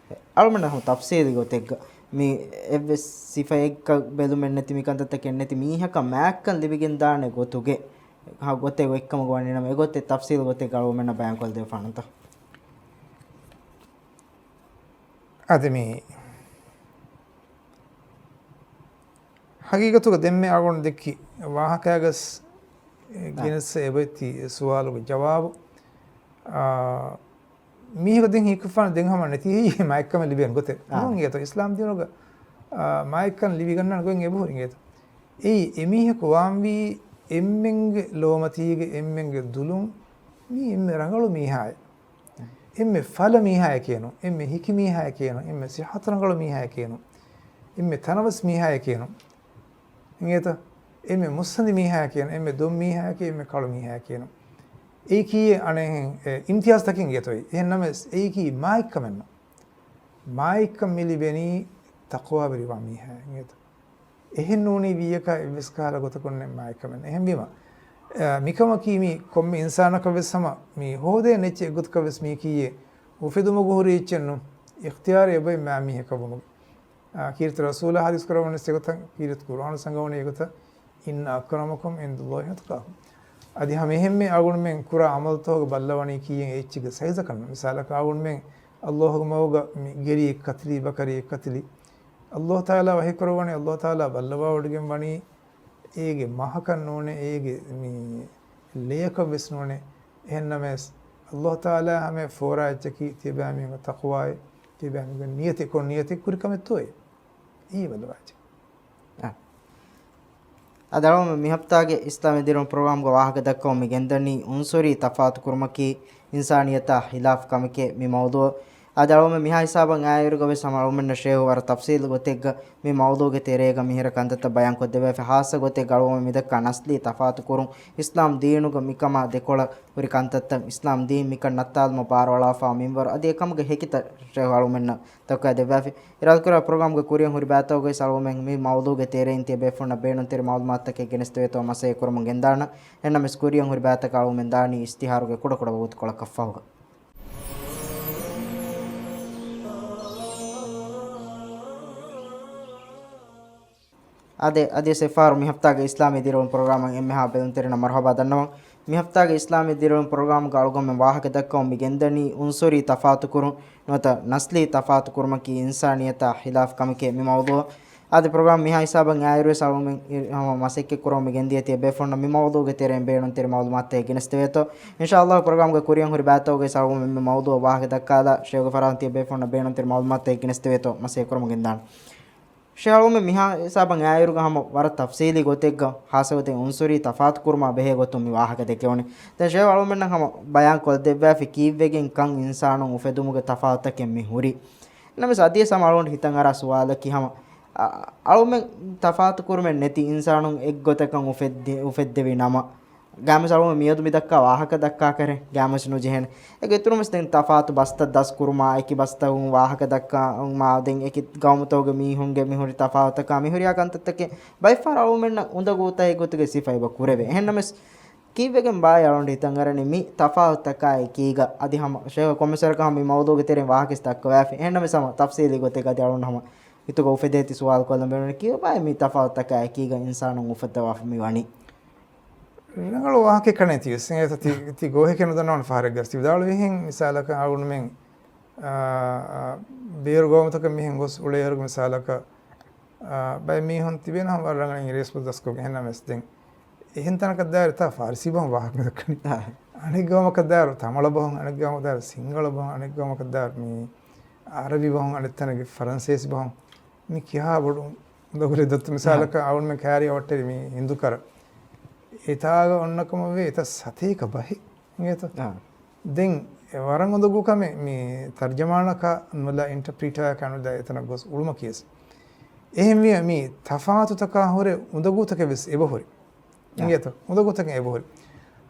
އަޅުމެންނަށް ހަމަ ތަފްސީލީ ގޮތެއްގަ މި އެއްވެސް ސިފައެއްގަ ބެލުމެއް ނެތި މި ކަންތައްތަކެއް ނެތި މީހަކަށް މާތްކަން ލިބިގެންދާނެ ގޮތުގެ ހަ ގޮތެއް އޮތްކަމަށް ވަނީނަމަ އެގޮތެއް ތަފްސީލު ގޮތެއްގަ އަޅުމެންނަށް ބަޔާންކޮށްދެވިފާނަންތަ؟ އަދި މި ހަގީގަތުގަ ދެންމެ އަޅުގަނޑު ދެއްކި ވާހަކައިގަސް އާ. ގެނެސް އެބައޮތީ ސުވާލުގެ ޖަވާބު. އާ، މީހަކު ދެން ހީކުފާނު ދެން ހަމަ ނެތި މާތްކަމެއް ލިބޭނެ ގޮތެއް. އާ. ނޫން އިނގޭތޯ އިސްލާމް ދީނުގަ، އާ، މާތްކަން ލިބިގަންނާނެ ގޮތް އެބަހުރި އިނގޭތޯ. އެއީ އެމީހަކު ވާންވީ އެންމެންގެ ލޯމަތީގެ އެންމެންގެ ދުލުން މީ އެންމެ ރަނގަޅު މީހާއެއް. އެންމެ ފަލަ މީހާއެކޭނު، އެންމެ ހިކި މީހާއެކޭނު، އެންމެ ސިއްހަތު ރަނގަޅު މީހާއެކޭނު، އެންމެ ތަނަވަސް މީހާއެކޭނު. އިނގޭތަ؟ އެންމެ މުއްސަނދި މީހާއެކޭނު، އެންމެ ދޮން މީހާއެކޭ، އެންމެ ކަޅު މީހާއެކޭނު. އެއީކީ އަނެއް އެ، އިމްތިޔާޒްތަކެއް އިނގޭތޯ. އެހެން ނަމަވެސް އެއީކީ މާތްކަމެއްނު. މާތްކަން މި ލިބެނީ ތަޤްވާވެރިވާ މީހާއެއް އިނގޭތަ؟ އެހެން ނޫނީ ވިއްޔަކާ އެއްވެސް ކަހަލަ ގޮތަކުންނެއް މާތްކަމެއް ނެތް. އެހެންވީމަ، އަ، މިކަމަކީ މީ ކޮންމެ އިންސާނަކަށް ވެސް ހަމަ މީ ހޯދޭނެ އެއްޗެއް އެއްގޮތަކަށް ވެސް މީކީއެއް އުފެދުމުގަ ހުރި އެއްޗެއް ނޫން. އިޚްތިޔާރެއް އެބައޮތް މާ މީހަކަށް ވުމުގެ. އާ، ކީރިތި ރަސޫލާ ހަދީސް ކުރައްވަނީ އެގޮތަށް، ކީރިތި ޤުރްއާނު ސަނގަވަނީ އެގޮތަށް. إن أكرمكم عند الله أتقاكم. އަދި ހަމަ އެހެންމެ އަޅުގަނޑުމެން ކުރާ ޢަމަލުތަކުގަ ބައްލަވަނީ ކީއް އެއްޗެއްގެ ސައިޒަކަށް. މިސާލަކަށް އަޅުގަނޑުމެން ﷲ ގެ މަގުގަ މި ގެރިއެއް ކަތިލީ، ބަކަރިއެއް ކަތިލީ. ﷲ ތަޢާލާ ވަޙީކުރައްވަނީ، ﷲ ތަޢާލާ ބައްލަވާވޮޑިގެން ވަނީ އޭގެ މަހަކަށް ނޫނޭ، އޭގެ މި ލެޔަކަށް ވެސް ނޫނޭ. އެހެންނަމަވެސް، ﷲ ތަޢާލާ ހަމަ ފޯރާ އެއްޗަކީ ތިޔަބައިމީހުންގެ ތަޤްވާއެއް، ތިޔަބައިމީހުންގެ ނިޔަތެއް، ކޮން ނިޔަތެއް ކުރި ކަމެއްތޯއޭ. އެއީ ބައްލަވާ އެއްޗެއް. އާ. އަދި އަޅުގަނޑު މި ހަފްތާގެ އިސްލާމީ ދިރިއުޅުން ޕްރޮގްރާމްގެ ވާހަކަ ދައްކަމުން މި ގެންދަނީ އުންސުރީ ތަފާތު ކުރުމަކީ އިންސާނިއްޔަތާ ހިލާފް ކަމެކޭ މި މައުޟޫޢު. އަދި އަޅުގަނޑު މިހާ ހިސާބަށް އައިއިރުގަ ވެސް ހަމަ އަޅުގަނޑުމެންނަށް ޝޭހު ވަރަށް ތަފްސީލު ގޮތެއްގަ މި މައުޟޫޢުގެ ތެރޭގަ މިހިރަ ކަންތައްތައް ބަޔާން ކޮށްދެއްވައިފި. ހާއްސަ ގޮތެއްގަ އަޅުގަނޑު މި ދައްކާ ނަސްލީ ތަފާތު ކުރުން، އިސްލާމް ދީނުގަ މިކަމާ ދެކޮޅަށް ހުރި ކަންތައްތައް، އިސްލާމް ދީން މިކަން ނައްތާލުމަށް ބާރުއަޅާފާ މިންވަރު އަދި އެކަމުގެ ހެކިތައް ޝޭހު އަޅުގަނޑުމެންނަށް ދައްކަވައިދެއްވައިފި. އިރާދަކުރާ ޕްރޮގްރާމްގެ ކުރިއަށް ހުރި ބައިތަކުގައި އަޅުގަނޑުމެން މި މައުޟޫޢުގެ ތެރެއިން ތިޔަ ބޭފުޅުންނަށް ބޭނުންތެރި މަޢުލޫމާތުތަކެއް ގެނެސްދެވޭތޯ މަސައްކަތް ކުރަމުން ގެންދާނަން. އެހެންނަމަވެސް ކުރިއަށް ހުރި ބައިތަކަށް އަޅުގަނޑުމެން ދާނީ އިޝްތިހާރުގެ ކުޑަކުޑަ ވަގުތުކޮޅަކަށްފަހުގަ. އާދެ، އަދިވެސް އެއްފަހަރު މި ހަފްތާގެ އިސްލާމީ ދިރިއުޅުން ޕްރޮގްރާމަށް އެންމެހާ ބެލުންތެރިންނަށް މަރުޙަބާ ދަންނަވަން. މި ހަފްތާގެ އިސްލާމީ ދިރިއުޅުން ޕްރޮގްރާމްގަ އަޅުގަނޑުމެން ވާހަކަ ދައްކަމުން މި ގެންދަނީ އުންސުރީ ތަފާތުކުރުން ނުވަތަ ނަސްލީ ތަފާތުކުރުމަކީ އިންސާނިއްޔަތާ ހިލާފް ކަމެކޭ މި މައުޟޫޢު. އަދި ޕްރޮގްރާމް މިހާ ހިސާބަށް އައިއިރުވެސް އަޅުގަނޑުމެން ހަމަ މަސައްކަތް ކުރަމުން މި ގެންދިޔަ ތިޔަ ބޭފުޅުންނަށް މި މައުޟޫޢުގެ ތެރެއިން ބޭނުންތެރި މަޢުލޫމާތުތަކެއް ގެނެސްދެވޭތޯ. އިންޝާﷲ ޕްރޮގްރާމްގެ ކުރިއަށް ހުރި ބައިތަކުގައި އަޅުގަނޑުމެން މި މައުޟޫޢަށް ވާހަކަ ދައްކާލާ ޝޭހުގެ ފަރާތުން ތިޔަ ބޭފުޅުންނަށް ބޭނުންތެރި މަޢުލޫމާތުތަކެއް ގެނެސްދެވޭތޯ މަސައްކަތް ކުރަމުން ގެންދާނެ. ޝޭހު އަޅުގަނޑުމެން މިހާ ހިސާބަށް އައިއިރުގަ ހަމަ ވަރަށް ތަފްސީލީ ގޮތެއްގަ ހާއްސަ ގޮތެއް އުންސުރީ ތަފާތު ކުރުމާ ބެހޭ ގޮތުން މި ވާހަކަ ދެއްކެވުނީ. ދެން ޝޭހު އަޅުގަނޑުމެންނަށް ހަމަ ބަޔާން ކޮށްދެއްވާފި ކީއްވެގެން ކަން އިންސާނުން އުފެދުމުގެ ތަފާތުތަކެއް މި ހުރީ. ނަމަވެސް އަދިވެސް ހަމަ އަޅުގަނޑު ހިތަށް އަރާ ސުވާލަކީ ހަމަ، އަ، އަޅުމެން ތަފާތު ކުރުމެއް ނެތި އިންސާނުން އެއްގޮތަކަށް އުފެއްދި-، އުފެއްދެވި ނަމަ، ގާމެސް އަޅުމެން މިއަދު މި ދައްކާ ވާހަކަ ދައްކާ ކަރެ، ގާމެސް ނުޖެހޭނެ. އޭގެ އިތުރުން ވެސް ދެން ތަފާތު ބަސްތައް ދަސް ކުރުމާ، އެކި ބަސްތަކުން ވާހަކަ ދައްކާމާ، ދެން އެކި ގައުމުތަކުގެ މީހުންގެ މި ހުރި ތަފާތުތަކާ، މި ހުރިހާ ކަންތައްތަކެއް ބައެއް ފަހަރަށް އަޅުމެންނަށް އުނދަގޫތައް އެއްގޮތުގެ ސިފަ އެބަ ކުރެވޭ. އެހެންނަމަވެސް، ކީއްވެގެން ބާއޭ އަޅުގަނޑު ހިތަށް އަރަނީ މި ތަފާތުތަކާ އެކީގަ އަދި ހަމަ ޝޭހު ކޮންމެސް ވަރަކަށް ހަމަ މި މައުޟޫޢުގެ ތެރެއިން ވާހަކަ ދައްކަވާފި. އެހެންނަމަވެސް ހަމަ ތަފްސީލީ ގޮތެއްގަ އަދި އަޅުގަނޑު ހަމަ ހިތުގަ އުފެދޭތީ ސުވާލު ކޮށްލަން ބޭނުންވަނީ ކީއްވެ ބާއޭ މި ތަފާތުތަކާ އެކީގަ އިންސާނުން އުފައްދަވާފަ މި ވަނީ؟ ރަނގަޅު ވާހަކައެއް ކަންނޭނގެ ތި ވެސް. ތި ގޯހެކޭ ނުދަންނަވަން ފަހަރެއްގަ ތި ވިދާޅުވިހެން މިސާލަކަށް އަޅުގަނޑުމެން، އާ، އާ، ބޭރު ގައުމުތަކަށް މިހެން ގޮސް އުޅޭއިރުގެ މިސާލަކަށް، އާ، ބައެއް މީހުން ތިބޭނަ ހަމަ ވަރަށް ރަނގަޅަށް އިނގިރޭސި ބަސް ދަސްކޮށްގެން. އެހެންނަމަވެސް ދެން އެހެން ތަނަކަށް ދާއިރު ތާ ފާރިސީ ބަހުން ވާހަކަ ދައްކަނީ. އާ. އަނެއް ގައުމަކަށް ދާއިރު ތަމަޅަ ބަހުން، އަނެއް ގައުމަކަށް ދާއިރު ސިންގަޅަ ބަހުން، އަނެއް ގައުމަކަށް ދާއިރު މި އަރަބި ބަހުން، އަނެއް ތަނެއްގެ ފަރަންސޭސި ބަހުން. މި ކިހާ ބޮޑު އުނދަގުލެއް ދައްތަ މިސާލަކަށް އަޅުގަނޑުމެން ކައިރިއަށް ވައްޓެރި މި ހިނދު ކަރަ. އެތާގަ އޮންނަ ކަމަށް ވޭ އެތައް ސަތޭކަ ބަހެއް. އިނގޭތޯ؟ އާ. ދެން އެ ވަރަށް އުނދަގޫ ކަމެއް މި ތަރްޖަމާނަކާ ނުލާ އިންޓަޕްރީޓާއަކާ ނުލާ އެތަނަށް ގޮސް އުޅުމަކީ ވެސް. އެހެންވިޔަ މި ތަފާތުތަކާ ހުރެ އުނދަގޫތަކެއް ވެސް އެބަހުރި. އާ. އިނގޭތޯ؟ އުނދަގޫތަކެއް އެބަހުރި.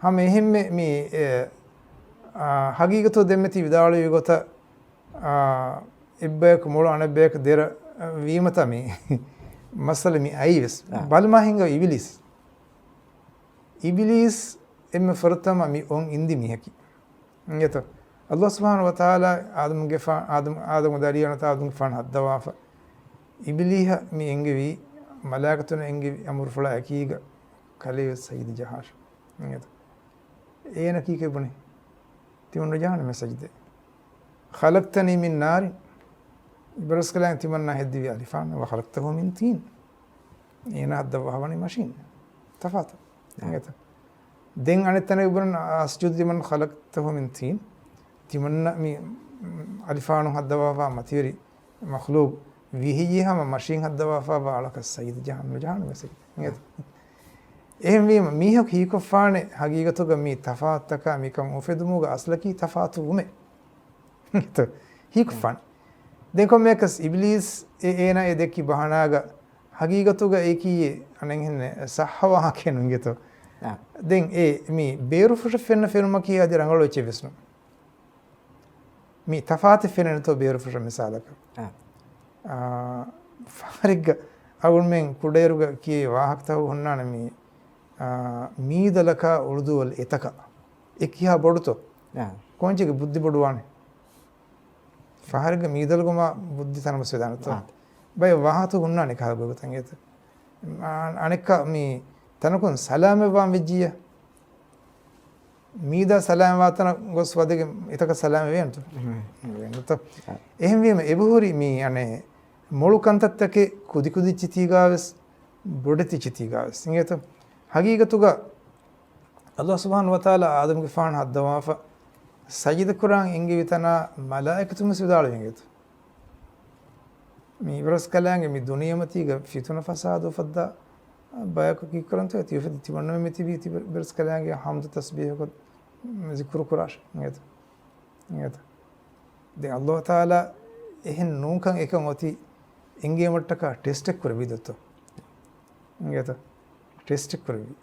ހަމަ އެހެންމެ މި އެ، އާ، ހަގީގަތު ދެންމެ ތި ވިދާޅުވި ގޮތަށް، އާ، އެއްބަޔަކު މޮޅު އަނެއްބަޔަކު ދެރަ ވީމަތާ މި މައްސަލަ މި އައީ ވެސް. އާ. ބަލަމާ ހިނގާ އިބިލީސް. އިބިލީސް އެންމެ ފުރަތަމަ މި އޮން އިންދި މީހަކީ. އިނގޭތޯ؟ ﷲ ސުބްޙާނަހޫ ވަތަޢާލާ އާދަމުގެފާ-، އާދަމު، އާދަމުގެ ދަރިޔާ ނުވަތަ އާދަމުގެފާނު ހައްދަވާފަ. އިބިލީހަށް މި އެންގެވީ، މަލާއިކަތުން އެންގެވި އަމުރުފުޅާ އެކީގަ ކަލޭ ވެސް ސައްޔިދު ޖަހާށޭ. އިނގޭތޯ؟ އޭނަ ކީކޭ ބުނީ؟ ތިމަން ނުޖަހާނެ މި ސަޖިދައެއް. خلقتني من نار. އިބަރަސްކަލާނގެ ތިމަންނާ ހެއްދެވި އަލިފާން، وخلقته من طين. އޭނާ ހައްދަވާ ވަނީ މަށިން. ތަފާތު. އާ. އިނގޭތަ؟ ދެން އަނެއް ތަނެއް ބުނަން، أسجد لمن خلقته من طين. ތިމަންނަ މި، މް، އަލިފާނު ހައްދަވާފާ މަތިވެރި މަޚްލޫޤު ވީ ހެއްޔޭ ހަމަ މަށިން ހައްދަވާފާވާ އަޅަކަށް ސަޖިދަ ޖަހާން ނުޖަހާނެ މެސެޖް. އިނގޭތަ؟ އެހެންވީމަ، މީހަކު ހީކޮށްފާނެ ހަގީގަތުގަ މި ތަފާތުތަކާ މިކަން އުފެދުމުގަ އަސްލަކީ ތަފާތު ވުމެއް. ހީކޮށްފާނެ. ދެން ކޮންމެއަކަސް އިބިލީސް އެ އޭނާ އެ ދެއްކި ބަހަނާގަ ހަގީގަތުގަ އެކީ އަނެއްހެން ސައްހަ ވާހަކައެއް ނޫން އިނގޭތޯ. އާ. ދެން އެ މި ބޭރުފުށަށް ފެންނަ ފެނުމަކީ އަދި ރަނގަޅު އެއްޗެއް ވެސް ނޫން. މި ތަފާތެއް ފެނެންތޯ ބޭރުފުށަށް މިސާލަކަށް. އާ. އާ، ފަހަރެއްގަ އަޅުގަނޑުމެން ކުޑައިރުގަ ކިޔޭ ވާހަކަތަކު ހުންނާނެ މި، އާ، މީދަލަކާ އުޅުދޫވަލް އެތަކާ. އެ ކިހާ ބޮޑުތޯ؟ އާ. ކޯންޗެއްގެ ބުއްދި ބޮޑުވާނެ. ފަހަރެއްގަ މީދަލުގަމާ ބުއްދި ތަނަބަސް ވެދާނެތޯ؟ އާ. ބައެއް ވާހަކަތަކު ހުންނާނެ ކާ ގޮތަށް އެތަ. އާ، އަނެއްކާ މި ތަނަކުން ސަލާމަތްވާން ވެއްޖިއްޔާ، މީދާ ސަލާމަތްވާތަނަށް ގޮސް ވަދެގެން އެތަކަށް ސަލާމަތް ވޭނުތަ؟ ނުވޭނުތަ؟ އެހެންވީމަ އެބަހުރި މި އަނެއް މޮޅު ކަންތައްތަކެއް ކުދިކުދި އެއްޗިތީގާވެސް ބޮޑެތި އެއްޗިތީގާވެސް އިނގޭތަ؟ ހަގީގަތުގަ އަލްލާހު ސުބްޙާނަހު ވަތަޢާލާ އާދަމްގެފާނު ހައްދަވާފަ ސަޖިދަކުރާން އެންގެވި ތަނާ މަލާއިކަތުންވެސް ވިދާޅުވި އިނގޭތަ؟ މި އިބްރަސްކަލާނގެ މި ދުނިޔެމަތީގަ ފިތުނަ ފަސާދަ އުފައްދާ ބަޔަކު ކީއްކުރަންތޯ؟ ތިއުފަދި ތިމަންނަމެން މިތިބީ ތިބި އިބްރަސްކަލާނގެ ޙަމްދު ތަސްބީޙަކޮށް ޒިކުރު ކުރާށޭ. އިނގޭތަ؟ އިނގޭތަ؟ ދެން އަލްލާހު ތަޢާލާ އެހެން ނޫންކަން އެކަން އޮތީ އެނގޭމަށްޓަކާ ޓެސްޓެއް ކުރެވި ދޮތޯ؟ އިނގޭތަ؟ ޓެސްޓެއް ކުރެވި.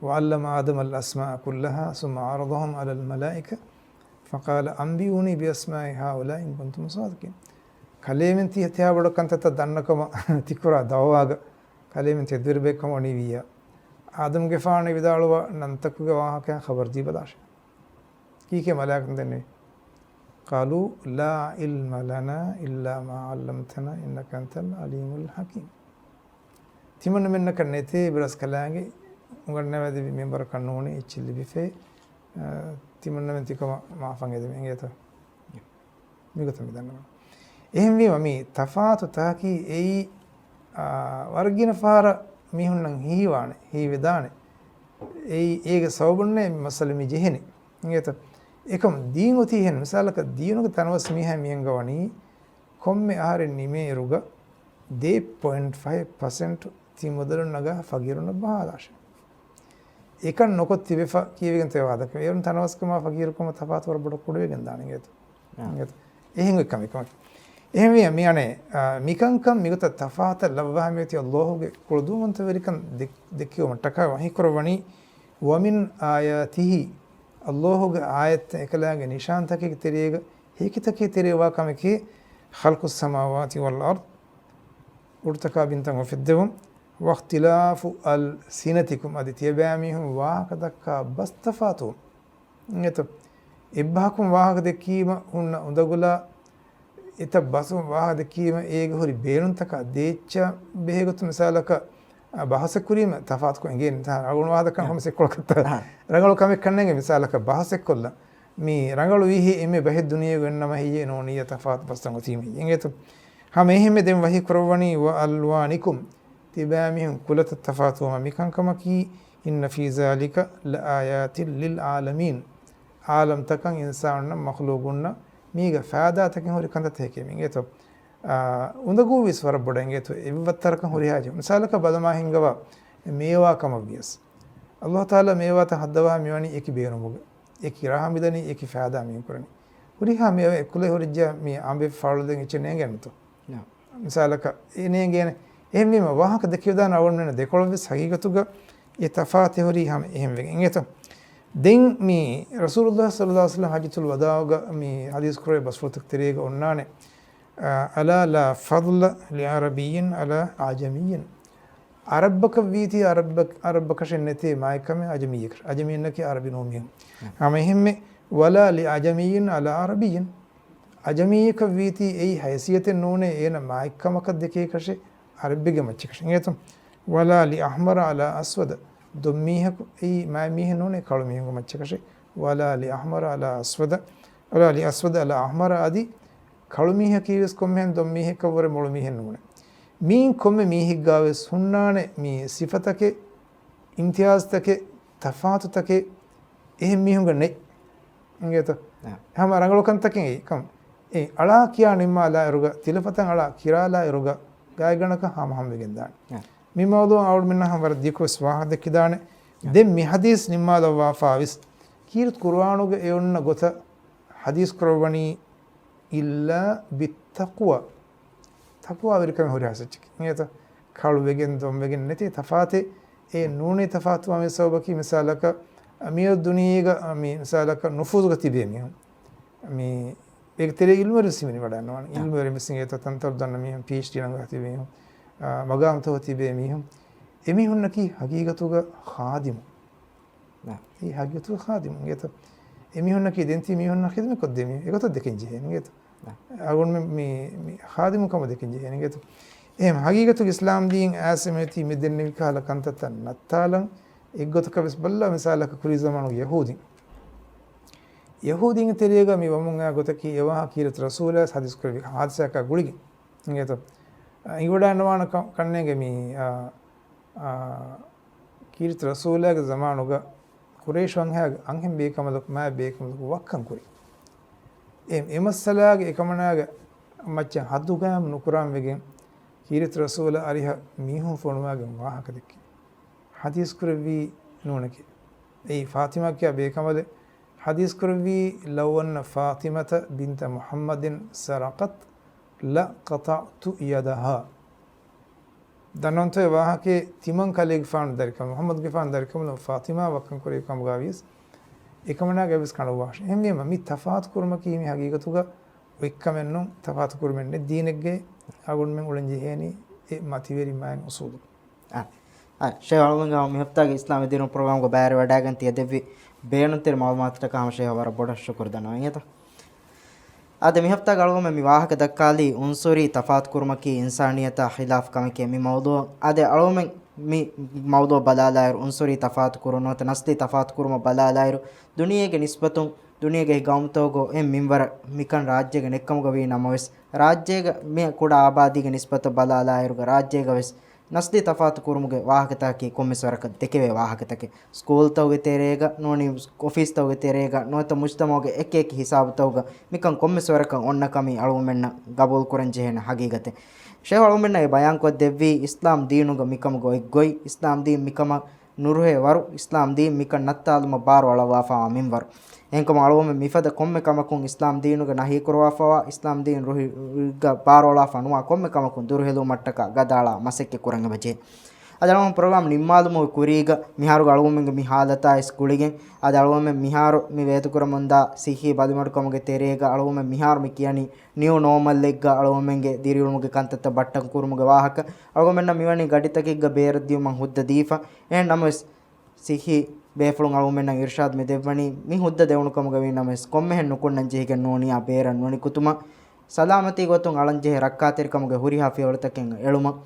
وعلم آدم الأسماء كلها ثم عرضهم على الملائكة فقال أنبئوني بأسماء هؤلاء إن كنتم صادقين. ކަލޭމެން ތި ތިހާ ބޮޑަށް ކަންތައްތައް ދަންނަކަމަށް ތިކުރާ ދަޢުވާގަ ކަލޭމެން ތި ދުވެރިބައެއްކަމަށް ވަނީވިއްޔާ، އާދަމްގެފާނު ވިދާޅުވާ ނަންތަކުގެ ވާހަކައިން ޚަބަރު ދީބަލާށޭ. ކީކޭ މަލާއިކަތުން ދެންނެވީ؟ قالوا لا علم لنا إلا ما علمتنا إنك أنت العليم الحكيم. ތިމަންނަމެންނަކަށް ނެތޭ އިބްރަސްކަލާނގެ އުނގަންނަވައިދެއްވި މިންވަރަކަށް ނޫނީ އެއްޗެއް ލިބިފައި، އަ، ތިމަންނަމެން ތިކަމަށް މާފަށް އެދެމެ އިނގޭތޯ؟ މިގޮތަށް މި ދަންނަވަން. އެހެންވީމަ މި ތަފާތު ތަކީ އެއީ، އާ، ވަރަށް ގިނަ ފަހަރަށް މީހުންނަށް ހީވާނެ، ހީވެދާނެ. އެއީ އޭގެ ސަބަބުންނޭ މި މައްސަލަ މި ޖެހެނީ. އިނގޭތަ؟ އެކަމް ދީން އޮތީ އެހެން. މިސާލަކަށް ދީނުގެ ތަނަވަސް މީހާ މިއަންގަވަނީ ކޮންމެ އަހަރެއް ނިމޭއިރުގަ ދޭއް ޕޮއިންޓް ފައިވް ޕަސެންޓް ތި މުދަލުން ނަގާ ފަގީރުންނަށް ބަހާލާށޭ. އެކަން ނުކޮށް ތިބެފަ ކީވެގެން ތެ ވާދަކަ. އޭރުން ތަނަވަސްކަމާ ފަގީރުކަމާ ތަފާތު ވަރަށް ބޮޑަށް ކުޑަވެގެން ދާނެ އިނގޭތަ؟ އާ. އިނގޭތަ؟ އެހެން އޮތް ކަމެއް ކަމަކީ. އެހެންވިޔަ މި އަނެއް، އާ، މިކަންކަން މިގޮތަށް ތަފާތަށް ލައްވާ މިއޮތީ އަލްލާހުގެ ކުޅަދުންވަންތަވެރިކަން ދެ-، ދެއްކެވުމަށްޓަކާ ވަޙީ ކުރައްވަނީ، ومن آياته، އަލްލާހުގެ އާޔަތްތައް އެކަލާނގެ ނިޝާންތަކެއްގެ ތެރޭގަ، ހެކިތަކެއް ތެރޭ ވާ ކަމެކޭ، خلق السماوات والأرض، އުޑުތަކާ ބިންތައް އުފެއްދެވުން، واختلاف ألسنتكم، އަދި ތިޔަބައިމީހުން ވާހަކަ ދައްކާ ބަސް ތަފާތުވުން. އިނގޭތޯ؟ އެއްބަހަކުން ވާހަކަ ދެއްކީމަ ހުންނަ އުނދަގުލާ އެތައް ބަސް ވާހަކަ ދެއްކީމަ އޭގެ ހުރި ބޭނުންތަކާ ދޭއްޗާ ބެހޭގޮތުން މިސާލަކަށް، އަ، ބަހަސެއް ކުރީމަ ތަފާތުކޮށް އެނގޭނެ. ތާ ރަނގަޅު ވާހަކަ ދައްކަން އާ. ހަމަ ސެއްކޮޅަކަށް ތާ އާ. ރަނގަޅު ކަމެއް ކަންނޭނގެ މިސާލަކަށް ބަހަސެއް ކޮށްލަން. މި ރަނގަޅު ވީހޭ އެންމެ ބަހެއް ދުނިޔޭގަ އޮންނަމަ ހެއްޔޭ ނޫނިއްޔާ ތަފާތު ބަސްތައް އޮތީމަ އިނގޭތޯ؟ ހަމަ އެހެންމެ ދެން ވަޙީ ކުރައްވަނީ، وألوانكم، ތިބާމީހުން ކުލަތައް ތަފާތުވުމަށް މިކަންކަމަކީ، إن في ذلك لآيات للعالمين، ޢާލަމްތަކަށް އިންސާނުންނަށް މަޚްލޫޤުންނަށް މީގަ ފައިދާތަކެއް ހުރި ކަންތައްތަކެކޭ މި އިނގޭތޯ؟ އާ، އުނދަގޫވީސް ވަރަށް ބޮޑަށް އިނގޭތޯ އެއްވައްތަރަކަށް ހުރިހާ ޖެހުން. މިސާލަކަށް ބަލަމާ ހިންގަވާ މޭވާ ކަމަށް ވިޔަސް، އަލްލާހު ތަޢާލާ މޭވާތައް ހައްދަވާ މިވަނީ އެކި ބޭނުމުގަ، އެކި ރާހަ މިދަނީ އެކި ފައިދާ މި ކުރަނީ. ހުރިހާ މޭވާ އެއްކުލަ ހުރިއްޖާ މި އަނބެއް ފާޅުލަދެން އެއްޗެއް ނޭނގޭނެތޯ؟ ނާ. މިސާލަކަށް އެ ނޭނގޭނެ. އެހެންވީމަ ވާހަކަ ދެކެވިދާނެ އަޅުގަނޑުމެންނަށް ދެކޮޅަށްވެސް ހަގީގަތުގަ އެ ތަފާތެއް ހުރީ ހަމަ އެހެންވެގެން އިނގޭތޯ؟ ދެން މި ރަސޫލުﷲ ޞައްލަﷲު ޢަލައިހި ވަސައްލަމަ ޙައްޖަތުލް ވަދާޢުގަ މި ޙަދީޘް ކުރެވޭ ބަސްފުޅުތަކުގެ ތެރޭގަ އޮންނާނެ، އަ، ألا لا فضل لعربي على عجمي. ޢަރަބަކަށް ވީތީ ޢަރަބަ-، ޢަރަބަކަށެއް ނެތޭ މާތްކަމެއް ޢަޖަމީއަކަށް. ޢަޖަމީންނަކީ ޢަރަބި ނޫން މީހުން. ނަޢަމް. ހަމަ އެހެންމެ، ولا لعجمي على عربي. ޢަޖަމީއަކަށް ވީތީ އެއީ ހައިސިއްޔަތެއް ނޫނޭ އޭނަ މާތްކަމަކަށް ދެކޭކަށެއް ޢަރަބިގެ މައްޗަކަށެއް. އިނގޭތޯ؟ ولا لأحمر على أسود. ދޮންމީހަކު އެއީ މާތްމީހެއް ނޫނޭ ކަޅުމީހުންގެ މައްޗަކަށެއް. ولا لأحمر على أسود، ولا لأسود على أحمر އަދި ކަޅުމީހަކީވެސް ކޮންމެހެން ދޮންމީހެއްކަށްވުރެ މޮޅުމީހެއް ނޫނޭ. މީން ކޮންމެ މީހެއްގާވެސް ހުންނާނެ މި ސިފަތަކެއް، އިމްތިޔާޒްތަކެއް، ތަފާތުތަކެއް އެހެން މީހުންގެ ނެތް. އިނގޭތަ؟ އާ. ހަމަ ރަނގަޅު ކަންތަކެއް އެއީ ކަމަށް. އެ އަޅާ ކިޔާ ނިންމާލާއިރުގަ، ތިލަފަތަށް އަޅާ ކިރާލާއިރުގަ، ގާތްގަނޑަކަށް ހަމަހަމަވެގެން ދާނެ. އާ. މި މައުޟޫޢަށް އަޅުމެންނަށް ހަމަ ވަރަށް ދިޔަކޮށް ވާހަކަ ދެއްކިދާނެ. އާ. ދެން މި ޙަދީޘް ނިންމާލައްވާފާވެސް، ކީރިތި ޤުރުއާނުގަ އެ އޮންނަ ގޮތަށް ޙަދީޘް ކުރައްވަނީ، إلا بالتقوى. ތަޤްވާވެރިކަމެއް ހުރިހާ ސައްޗަކީ. އިނގޭތަ؟ ކަޅުވެގެން، ދޮންވެގެން ނެތޭ ތަފާތެއް. އެ ނޫނީ ތަފާތުވާ މި ސަބަބަކީ މިސާލަކަށް، މިއޮތް ދުނިޔޭގަ، މި މިސާލަކަށް ނުފޫޒުގަ ތިބޭ މީހުން. މި އޭގެ ތެރޭ ޢިލްމުވެރިން ވެސް ހިމެނިވަޑައިގަންނަވާނެ. އާ. ޢިލްމުވެރިން ވެސް އިނގޭތަ ތަންތަން ދަންނަ މީހުން، ޕީއެޗްޑީ ނަގާ ތިބޭ މީހުން، އާ، މަގާމްތަކުގަ ތިބޭ މީހުން. އެމީހުންނަކީ ހަގީގަތުގަ ޚާދިމު. ނާ. އެ ހަގީގަތުގަ ޚާދިމު އިނގޭތަ؟ އެމީހުންނަކީ ދެން ތި މީހުންނަށް ޚިދުމަތް ކޮށްދޭ މީހުން. އެގޮތަށް ދެކެން ޖެހޭނެ އިނގޭތަ؟ ނާ. އަޅުގަނޑުމެން މި، މި ޚާދިމު ކަމަށް ދެކެން ޖެހޭނެ އިނގޭތަ؟ އެހެން ހަގީގަތުގެ އިސްލާމް ދީން އާސިމޭތީ މި ދެންނެވި ކަހަލަ ކަންތައްތައް ނައްތާލަން އެއްގޮތަކަށް ވެސް ބައްލާ މިސާލަކަށް ކުރީ ޒަމާނުގެ ޔަހޫދީން. ޔަހޫދީންގެ ތެރޭގަ މި ވަމުން އާ ގޮތަކީ އެވާހަކަ ކީރިތި ރަސޫލާ ވެސް ހަދީސް ކުރެއްވި ހާދިސާއަކާ ގުޅިގެން. އިނގޭތޯ؟ އަ، އިނގިވަޑައިނުވާނެ ކަ-، ކަންނޭނގެ މި، އާ، އާ، ކީރިތި ރަސޫލާގެ ޒަމާނުގަ ކުރައިޝް ވަންހާގެ އަންހެން ބޭކަނބަލަކު މާތް ބޭކަނބަލަކު ވައްކަން ކުރި. އެ، އެ މައްސަލާގެ އެކަމަނާގެ މައްޗަށް ހައްދުގައިމު ނުކުރާން ވެގެން ކީރިތި ރަސޫލާ އަރިހަށް މީހުން ފޮނުވާގެން ވާހަކަ ދެއްކި. ހަދީސް ކުރެއްވީ ނޫނެކޭ. އެއީ ފާތިމާ ކިޔާ ބޭކަނބަލެއް ހަދީސް ކުރެއްވީ، "لو أن فاطمة بنت محمد سرقت لقطعت يدها." ދަންނަވަންތޯއެ ވާހަކައެއް ތިމަން ކަލޭގެފާނު ދަރިކަމު، މުޙައްމަދުގެފާނު ދަރިކަމުން ފާތިމާ ވައްކަން ކުރެއްވި ކަމުގަ ވިޔަސް، އެކަމަނާގެ އެއްވެސް ކަނޑައުވާށެ. އެހެންވީމަ، މި ތަފާތު ކުރުމަކީ މި ހަގީގަތުގަ އޮތްކަމެއް ނޫން، ތަފާތު ކުރުމެއް ނެތް. ދީނެއްގައި އަޅުގަނޑުމެން އުޅެން ޖެހޭނީ އެ މަތިވެރި މާތް އުސޫލު. އާ، އާ، ޝޭހް އަޅުގަނޑު މި ހަފްތާގެ އިސްލާމީ ދިރުން ޕްރޮގްރާމްގެ ބައިވެރިވެވަޑައިގެން ތިޔަ ދެއްވި ބޭނުންތެރި މަޢުލޫމާތުތަކަށް ހަމަ ޝޭހް ވަރަށް ބޮޑަށް ޝުކުރު ދަންނަވަން އިނގޭތަ؟ އާދެ، މި ހަފްތާގަ އަޅުގަނޑުމެން މި ވާހަކަ ދައްކާލީ އުންސުރީ ތަފާތު ކުރުމަކީ އިންސާނިއްޔަތާ ޚިލާފް ކަމެކޭ މި މައުޟޫޢަށް. އާދެ، އަޅުގަނޑުމެން މި މައުޟޫޢަށް ބަލާލާއިރު، އުންސުރީ ތަފާތު ކުރުން ނުވަތަ ނަސްލީ ތަފާތު ކުރުމަށް ބަލާލާއިރު، ދުނިޔޭގެ ނިސްބަތުން، ދުނިޔޭގެ ގައުމުތަކުގަ އެހެން މިންވަރަށް މިކަން ރާއްޖޭގަ ނެއްކަމުގަ ވީ ނަމަވެސް، ރާއްޖޭގަ މި ކުޑަ އާބާދީގެ ނިސްބަތަށް ބަލާލާއިރުގަ ރާއްޖޭގަވެސް ނަސްލީ ތަފާތު ކުރުމުގެ ވާހަކަތަކަކީ ކޮންމެސް ވަރަކަށް ދެކެވޭ ވާހަކަތަކެއް. ސްކޫލްތަކުގެ ތެރޭގަ ނޫނީ އޮފީސްތަކުގެ ތެރޭގަ ނުވަތަ މުޖްތަމަޢުގެ އެކި އެކި ހިސާބުތަކުގަ މިކަން ކޮންމެސް ވަރަކަށް އޮންނަ ކަމީ އަޅުގަނޑުމެންނަށް ގަބޫލު ކުރަން ޖެހޭނެ ހަގީގަތެއް. ޝޭހް އަޅުގަނޑުމެންނަށް އެ ބަޔާންކޮށްދެއްވީ އިސްލާމް ދީނުގަ މިކަމުގަ އޮތް ގޮތް، އިސްލާމް ދީން މިކަމަށް ނުރުހޭ ވަރު، އިސްލާމް ދީން މިކަން ނައްތާލުމަށް ބާރު އަޅައްވާފައިވާ މިންވަރު. އެހެންކަމުން އަޅުގަނޑުމެން މިފަދަ ކޮންމެ ކަމަކުން އިސްލާމް ދީނުގަ ނަހީކުރައްވާފައިވާ، އިސްލާމް ދީން ރުހިގަ ބާރުއަޅާފަ ނުވާ ކޮންމެ ކަމަކުން ދުރުހެލުމަށްޓަކާ ގަދައަޅާ މަސައްކަތް ކުރަން އެބަޖެހޭ. އަދި އަޅުގަނޑު ޕްރޮގްރާމް ނިންމާލުމުގެ ކުރީގަ މިހާރުގެ އަޅުގަނޑުމެންގެ މި ހާލަތާ އިސް ގުޅިގެން، އަދި އަޅުގަނޑުމެން މިހާރު މި ވޭތުކުރަމުންދާ ސިއްހީ ބަލިމަޑުކަމުގެ ތެރޭގަ އަޅުގަނޑުމެން މިހާރު މި ކިޔަނީ ނިއު ނޯމަލްއެއްގަ އަޅުގަނޑުމެންގެ ދިރިއުޅުމުގެ ކަންތައްތައް ބައްޓަން ކުރުމުގެ ވާހަކަ. އަޅުގަނޑުމެންނަށް މިވަނީ ގަޑިތަކެއްގަ ބޭރަށް ދިޔުމަށް ހުއްދަ ދީފަ. އެހެން ނަމަވެސް، ސިއްހީ ބޭފުޅުން އަޅުގަނޑުމެންނަށް އިރުޝާދު މި ދެއްވަނީ، މި ހުއްދަ ދެވުނު ކަމުގަ ވީ ނަމަވެސް، ކޮންމެހެން ނުކުންނަން ޖެހިގެން ނޫނިއްޔާ ބޭރަށް ނުނިކުތުމަށް، ސަލާމަތީ ގޮތުން އަޅަން ޖެހޭ ރައްކާތެރިކަމުގެ ހުރިހާ ފިޔަވަޅުތަކެއް އެޅުމަށް،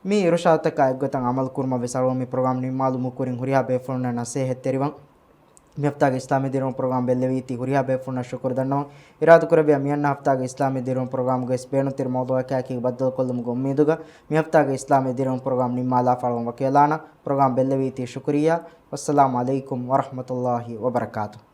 މި އިރުޝާދުތަކާ އެއްގޮތަށް އަމަލު ކުރުމަށް ވެސް އަޅުގަނޑު މި ޕްރޮގްރާމް ނިންމާލުމުގެ ކުރިން ހުރިހާ ބޭފުޅުންނަށް ނަސޭހަތްތެރިވަން. މި ހަފްތާގެ އިސްލާމީ ދިރިއުޅުން ޕްރޮގްރާމް ބެއްލެވީތީ ހުރިހާ ބޭފުޅުންނަށް ޝުކުރު ދަންނަވަން. އިރާދަކުރެއްވިޔާ މިއަންނަ ހަފްތާގެ އިސްލާމީ ދިރިއުޅުން ޕްރޮގްރާމްގަވެސް ބޭނުންތެރި މައުޟޫޢަކާއެކީ ބައްދަލުކޮށްލުމުގެ އުއްމީދުގަ މި ހަފްތާގެ އިސްލާމީ ދިރިއުޅުން ޕްރޮގްރާމް ނިންމާލާފަ އަޅުގަނޑު ވަކިވެލާނަން. ޕްރޮގްރާމް ބެއްލެވީތީ ޝުކުރިއްޔާ. ވައްސަލާމް ޢަލައިކުމް ވަރަޙްމަތުﷲި ވަބަރަކާތުހު.